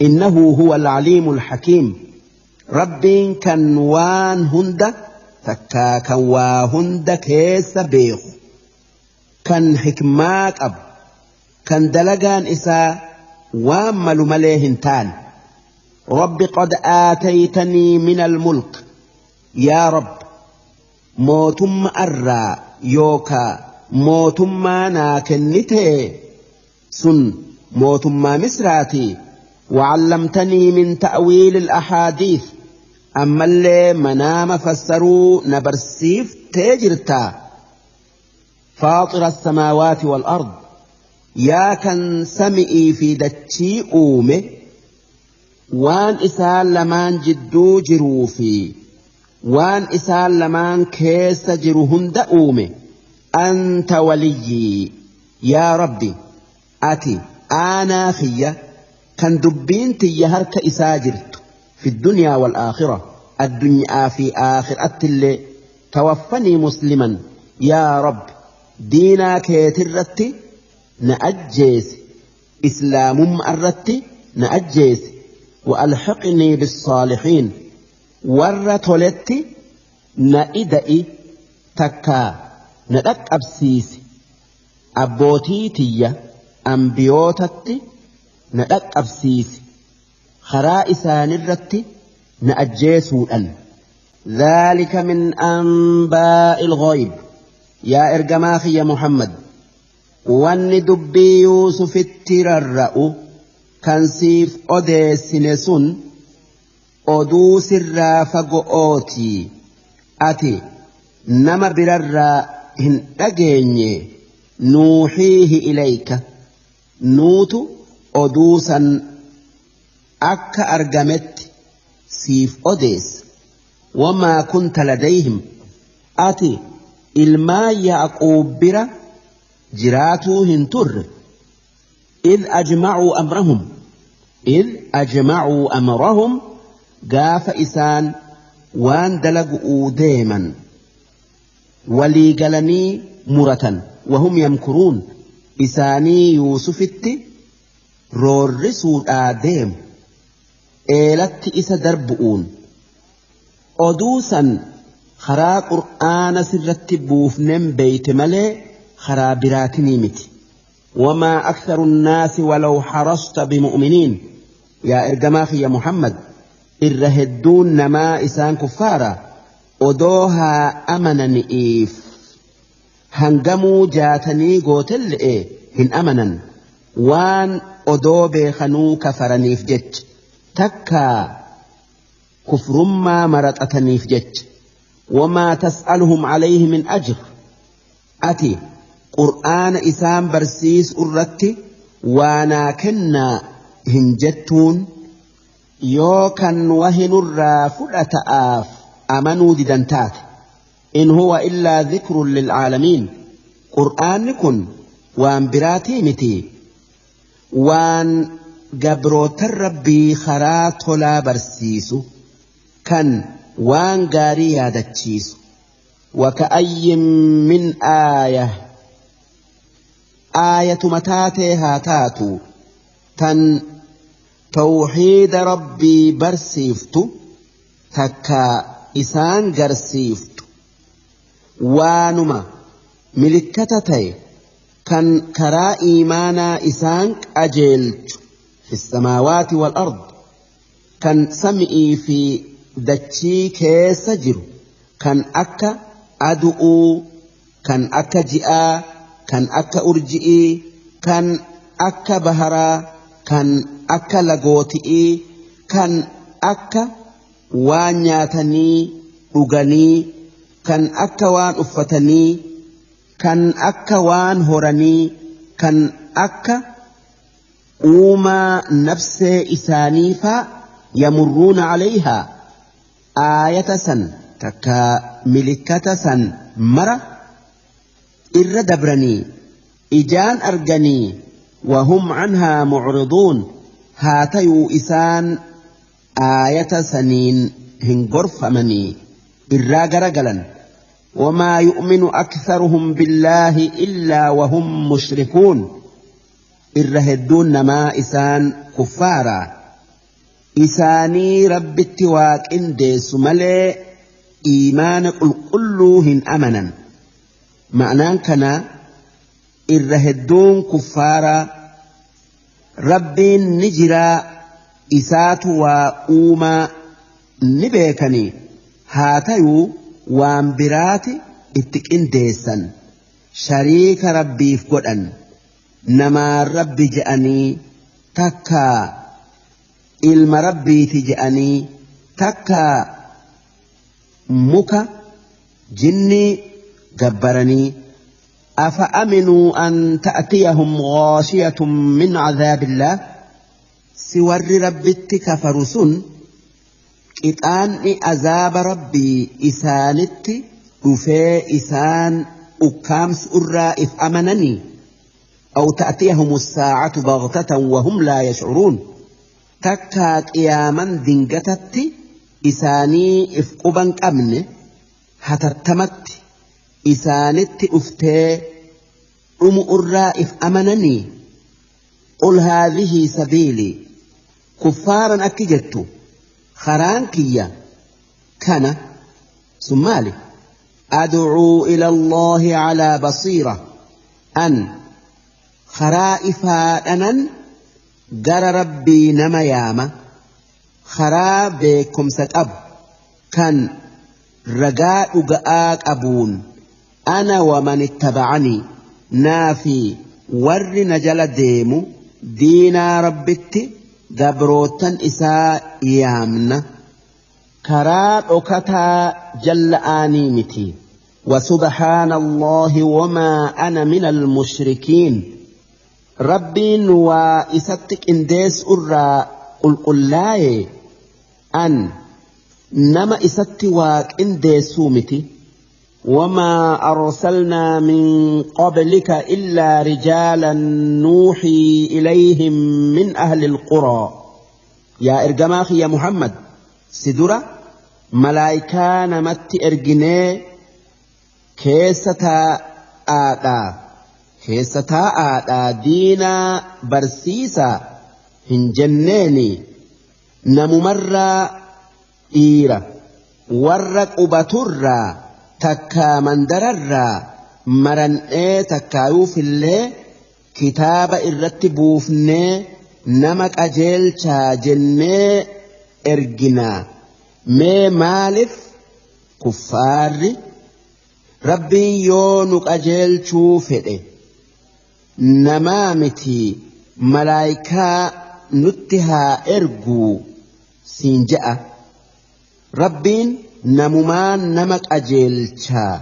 إنه هو العليم الحكيم ربين كان وان هند تكا كان واهند كيس بيخ كان حكماك أب كان دلقان إسا وان ملو تان رب قد آتيتني من الملك يا رب موتم أرى يوكا موتم ناكنته سن موتما مصراتي وعلمتني من تأويل الأحاديث أما اللي منام فسروا نبرسيف تجرتا فاطر السماوات والأرض يا كان سمئي في دتشي أومي وان إسال لمان جدو جروفي وان إسال لمان كيس جرهن دأومي أنت وليي يا ربي أتي أنا خيّة كان دبين تيهرك إساجرت في الدنيا والآخرة الدنيا في آخرة اللي توفني مسلما يا رب دينا كيترت نأجيس إسلام أردت نأجيس وألحقني بالصالحين ورتولت نائدئي تكا ندك أبسيس أبوتيتية أنبيوتت ندك أبسيس خرائسان الرت نأجيسوءا ذلك من أنباء الغيب يا إرجماخي يا محمد وان دبي يوسف التررأ كان سيف أديسنسون أدو سرا فقؤوتي أتي نما برر هن أجيني نوحيه إليك نوت أدوسا أك أرجمت سيف أديس وما كنت لديهم أتي إلما يعقوب برا جراتو هنتر إذ أجمعوا أمرهم إذ أجمعوا أمرهم قاف إسان وان دلقوا ديما ولي قلني مرة وهم يمكرون إساني يوسفت رورسوا آدم إيلت إسا دربؤون أدوسا خرا قرآن سرت بوفنم بيت ملي خرا براتني مت وما أكثر الناس ولو حرصت بمؤمنين يا إرجماخي يا محمد إرهدون نما إسان كفارا أدوها أمنا إيف هنجمو جاتني قوتل إيه هن أمنا وان أدو بخنو كفرنيف جت تكا كفر ما مرت أتنيف جت وما تسألهم عليه من أجر أتي قرآن إسام برسيس أردت وانا كنا هنجتون يوكا وهن الرافلة آف أمنوا ددنتات إن هو إلا ذكر للعالمين قرآن كن وان براتي متي وان قبروت الربي خرات لا برسيس كان وان قاري يادتشيس وكأي من آية آية متاتي هاتاتو تن توحيد ربي برسيفتو تكا إسان قرسيفتو وانما ملكتتي كان كرا إيمانا إسان أجلت في السماوات والأرض كان سمئي في دتشي كيس جرو كان أكا أدؤو كان أكا جئا كان أكا أرجئي كان أكا بهرا كان أكا لغوتئي كان أكا وان نياتني أغني كان أكا وان أفتني كان أكا وان هرني كان أكا أوما نفس إسانيفا يمرون عليها آية سن تكا ملكة سن مرة إر دبرني إجان أرجني وهم عنها معرضون هاتيو إسان آية سنين هنغرف مني إرى وما يؤمن أكثرهم بالله إلا وهم مشركون إرهدون ما إسان كفارا إساني رب التواك إنديس ملي إيمان قل أمنا معناه كان إرهدون كفارا ربي نجرا إسات وأوما نبيكني هاتيو وان براتي اتك إنديسا شريك ربي فقدن Namaa rabbi je'anii takkaa ilma rabbiiti je'anii takkaa muka jinnii gabbaranii. أفأمنوا أن تأتيهم غاشية من عذاب الله سور ربت كفرسن إتان عذاب ربي إسانت رفي إسان أكامس الرائف أمنني أو تأتيهم الساعة بغتة وهم لا يشعرون تكاك إياما دنجتت إساني إفقبا أمن هتتمت إسانت أفتي أم الرائف أمنني قل هذه سبيلي كفارا أكجدت خرانكية كان سمالي أدعو إلى الله على بصيرة أن خرائفا أنن جر ربي نمياما خرابكم ستأب كان رجاء جاءك أبون أنا ومن اتبعني نافي ور نجل ديمو دينا ربتي دبروتن إساء يامنا كرات أكتا جل آنيمتي وسبحان الله وما أنا من المشركين ربي وإستك إنديس أرى قل قل أن نما إستي واك إنديس سومتي وما أرسلنا من قبلك إلا رجالا نوحي إليهم من أهل القرى يا إرجماخي يا محمد سدرة ملايكا نمت إرجني كيستا آتا كيستا آتا دينا برسيسا هنجنيني نممر إيرا ورق أبترا takkaa mandararraa maran'ee takkaayuufillee kitaaba irratti buufnee nama qajeelchaa jennee erginaa mee maaliif kuffaarri rabbiin yoo nu qajeelchuu fedhe namaa miti malaayikaa nutti haa erguu siin je'a rabbiin. Namumaan nama qajeelchaa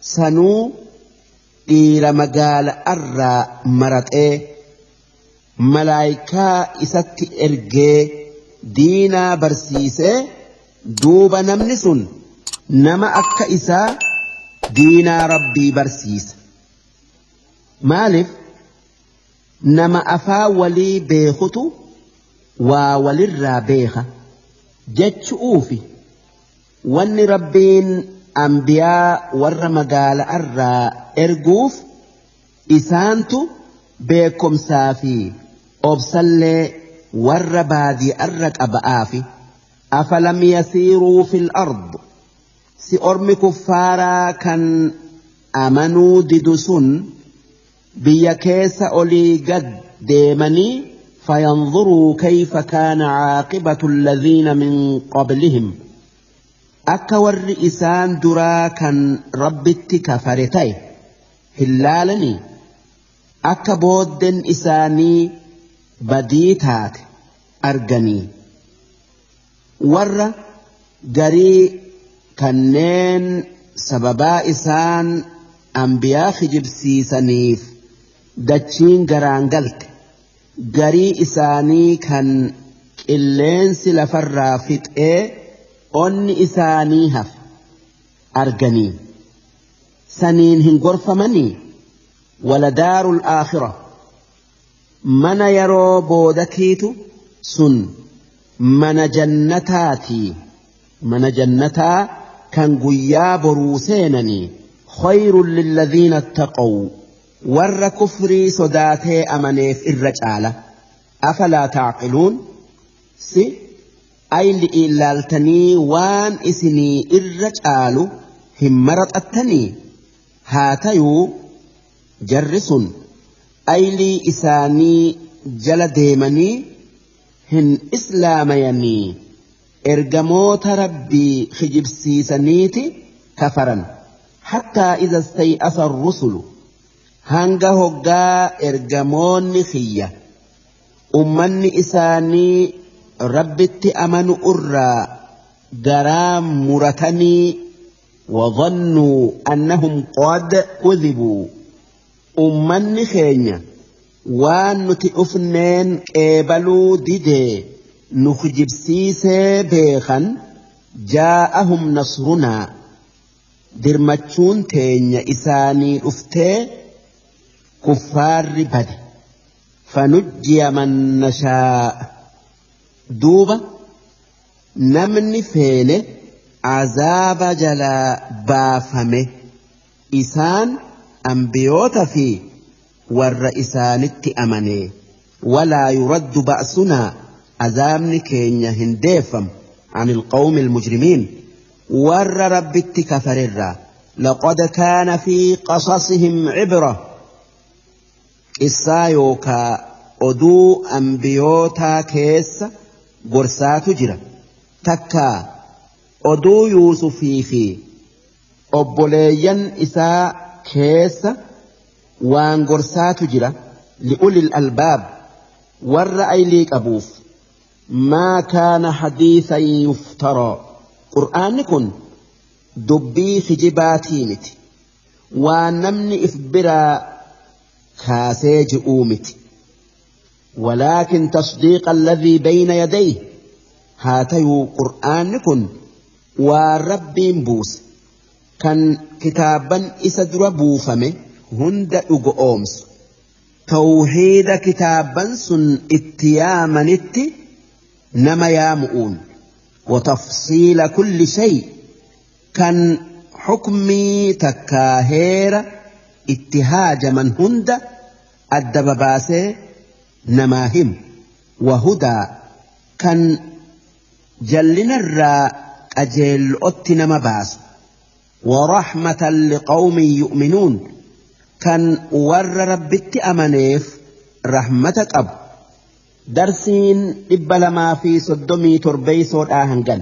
sanuu dhiira magaala irraa maraxee malaayikaa isatti ergee diinaa barsiisee duuba namni sun nama akka isaa diinaa rabbii barsiisa. Maaliif nama afaa walii beekutu waa walirraa beeka jechuufi. Wanni rabbiin ambiyaa warra magaala irraa erguuf isaantu beekumsaa fi obsallee warra baadiyaa irra qaba'aafi afalam yasiiruu fil ard si ormi kuffaaraa kan amanuu didu sun biyya keessa olii gad deemanii fayanzuruu kayfa kaana caaqibatu alladhiina min qablihim akka warri isaan duraa kan rabbitti kafare ta'e hin laalanii akka booddeen isaanii badii taate arganii warra garii kanneen sababaa isaan ambiyaa kijibsiisaniif dachiin garaan galte garii isaanii kan qilleensi lafarraa fixee onni isaanii hafe arganii saniin hin gorfamanii waladaarul aakhira mana yeroo boodatiitu sun mana jannataatii mana jannataa kan guyyaa boruu seenanii khayrun lilladhiina ittaqaw warra kufrii sodaatee amaneef irra caala afalaa tacqiluun si ayli ilaaltanii waan isinii irra caalu hin maraxattanii haa tayuu jarri sun aylii isaanii jala deemanii hin islaamayanii ergamoota rabbii kijibsiisaniiti kafaran hattaa iza stay'asa rusulu Hanga hoggaa ergamoonni kiyya ummanni isaanii rabbitti amanu irraa garaa muratanii وظنوا أنهم قد كذبوا ummanni keenya waan nuti dhufneen qeebaluu didee nu kijibsiisee beekan جاءهم نصرنا dirmachuun teenya isaanii dhuftee kuffaarri bade فنجي من نشاء duuba namni feene azaaba jalaa baafame isaan ambiyoota fi warra isaanitti amane ولا يرد بأسنا azaabni keenya hin deeffamu عن القوم المجرمين warra rabbitti kafarirraa. لقد كان في قصصهم عبرة qissaa yookaa oduu ambiyootaa keessa gorsaatu jira takkaa oduu Yuusufii fi obboleeyyan isaa keessa waan gorsaatu jira لأولي الألباب warra aylii qabuuf. ما كان حديثا يفترى qur'aanni kun dubbii kijibaatii miti waan namni if biraa kaasee ji'uu miti. ولكن تصديق الذي بين يديه haa tayuu qur'aanni kun waan rabbiin buuse kan kitaabban isa dura buufame hunda dhugo oomsu tawhiida kitaabban sun itti yaamanitti nama yaamu'uun وتفصيل كل شيء kan xukmii takkaa heera itti haajaman hunda adda babaasee namaa himu وهدى kan jallinarraa qajeel'otti nama baasu ورحمة لقوم يؤمنون kan warra rabbitti amaneef rahmata qabu. Darsiin 237 hangan.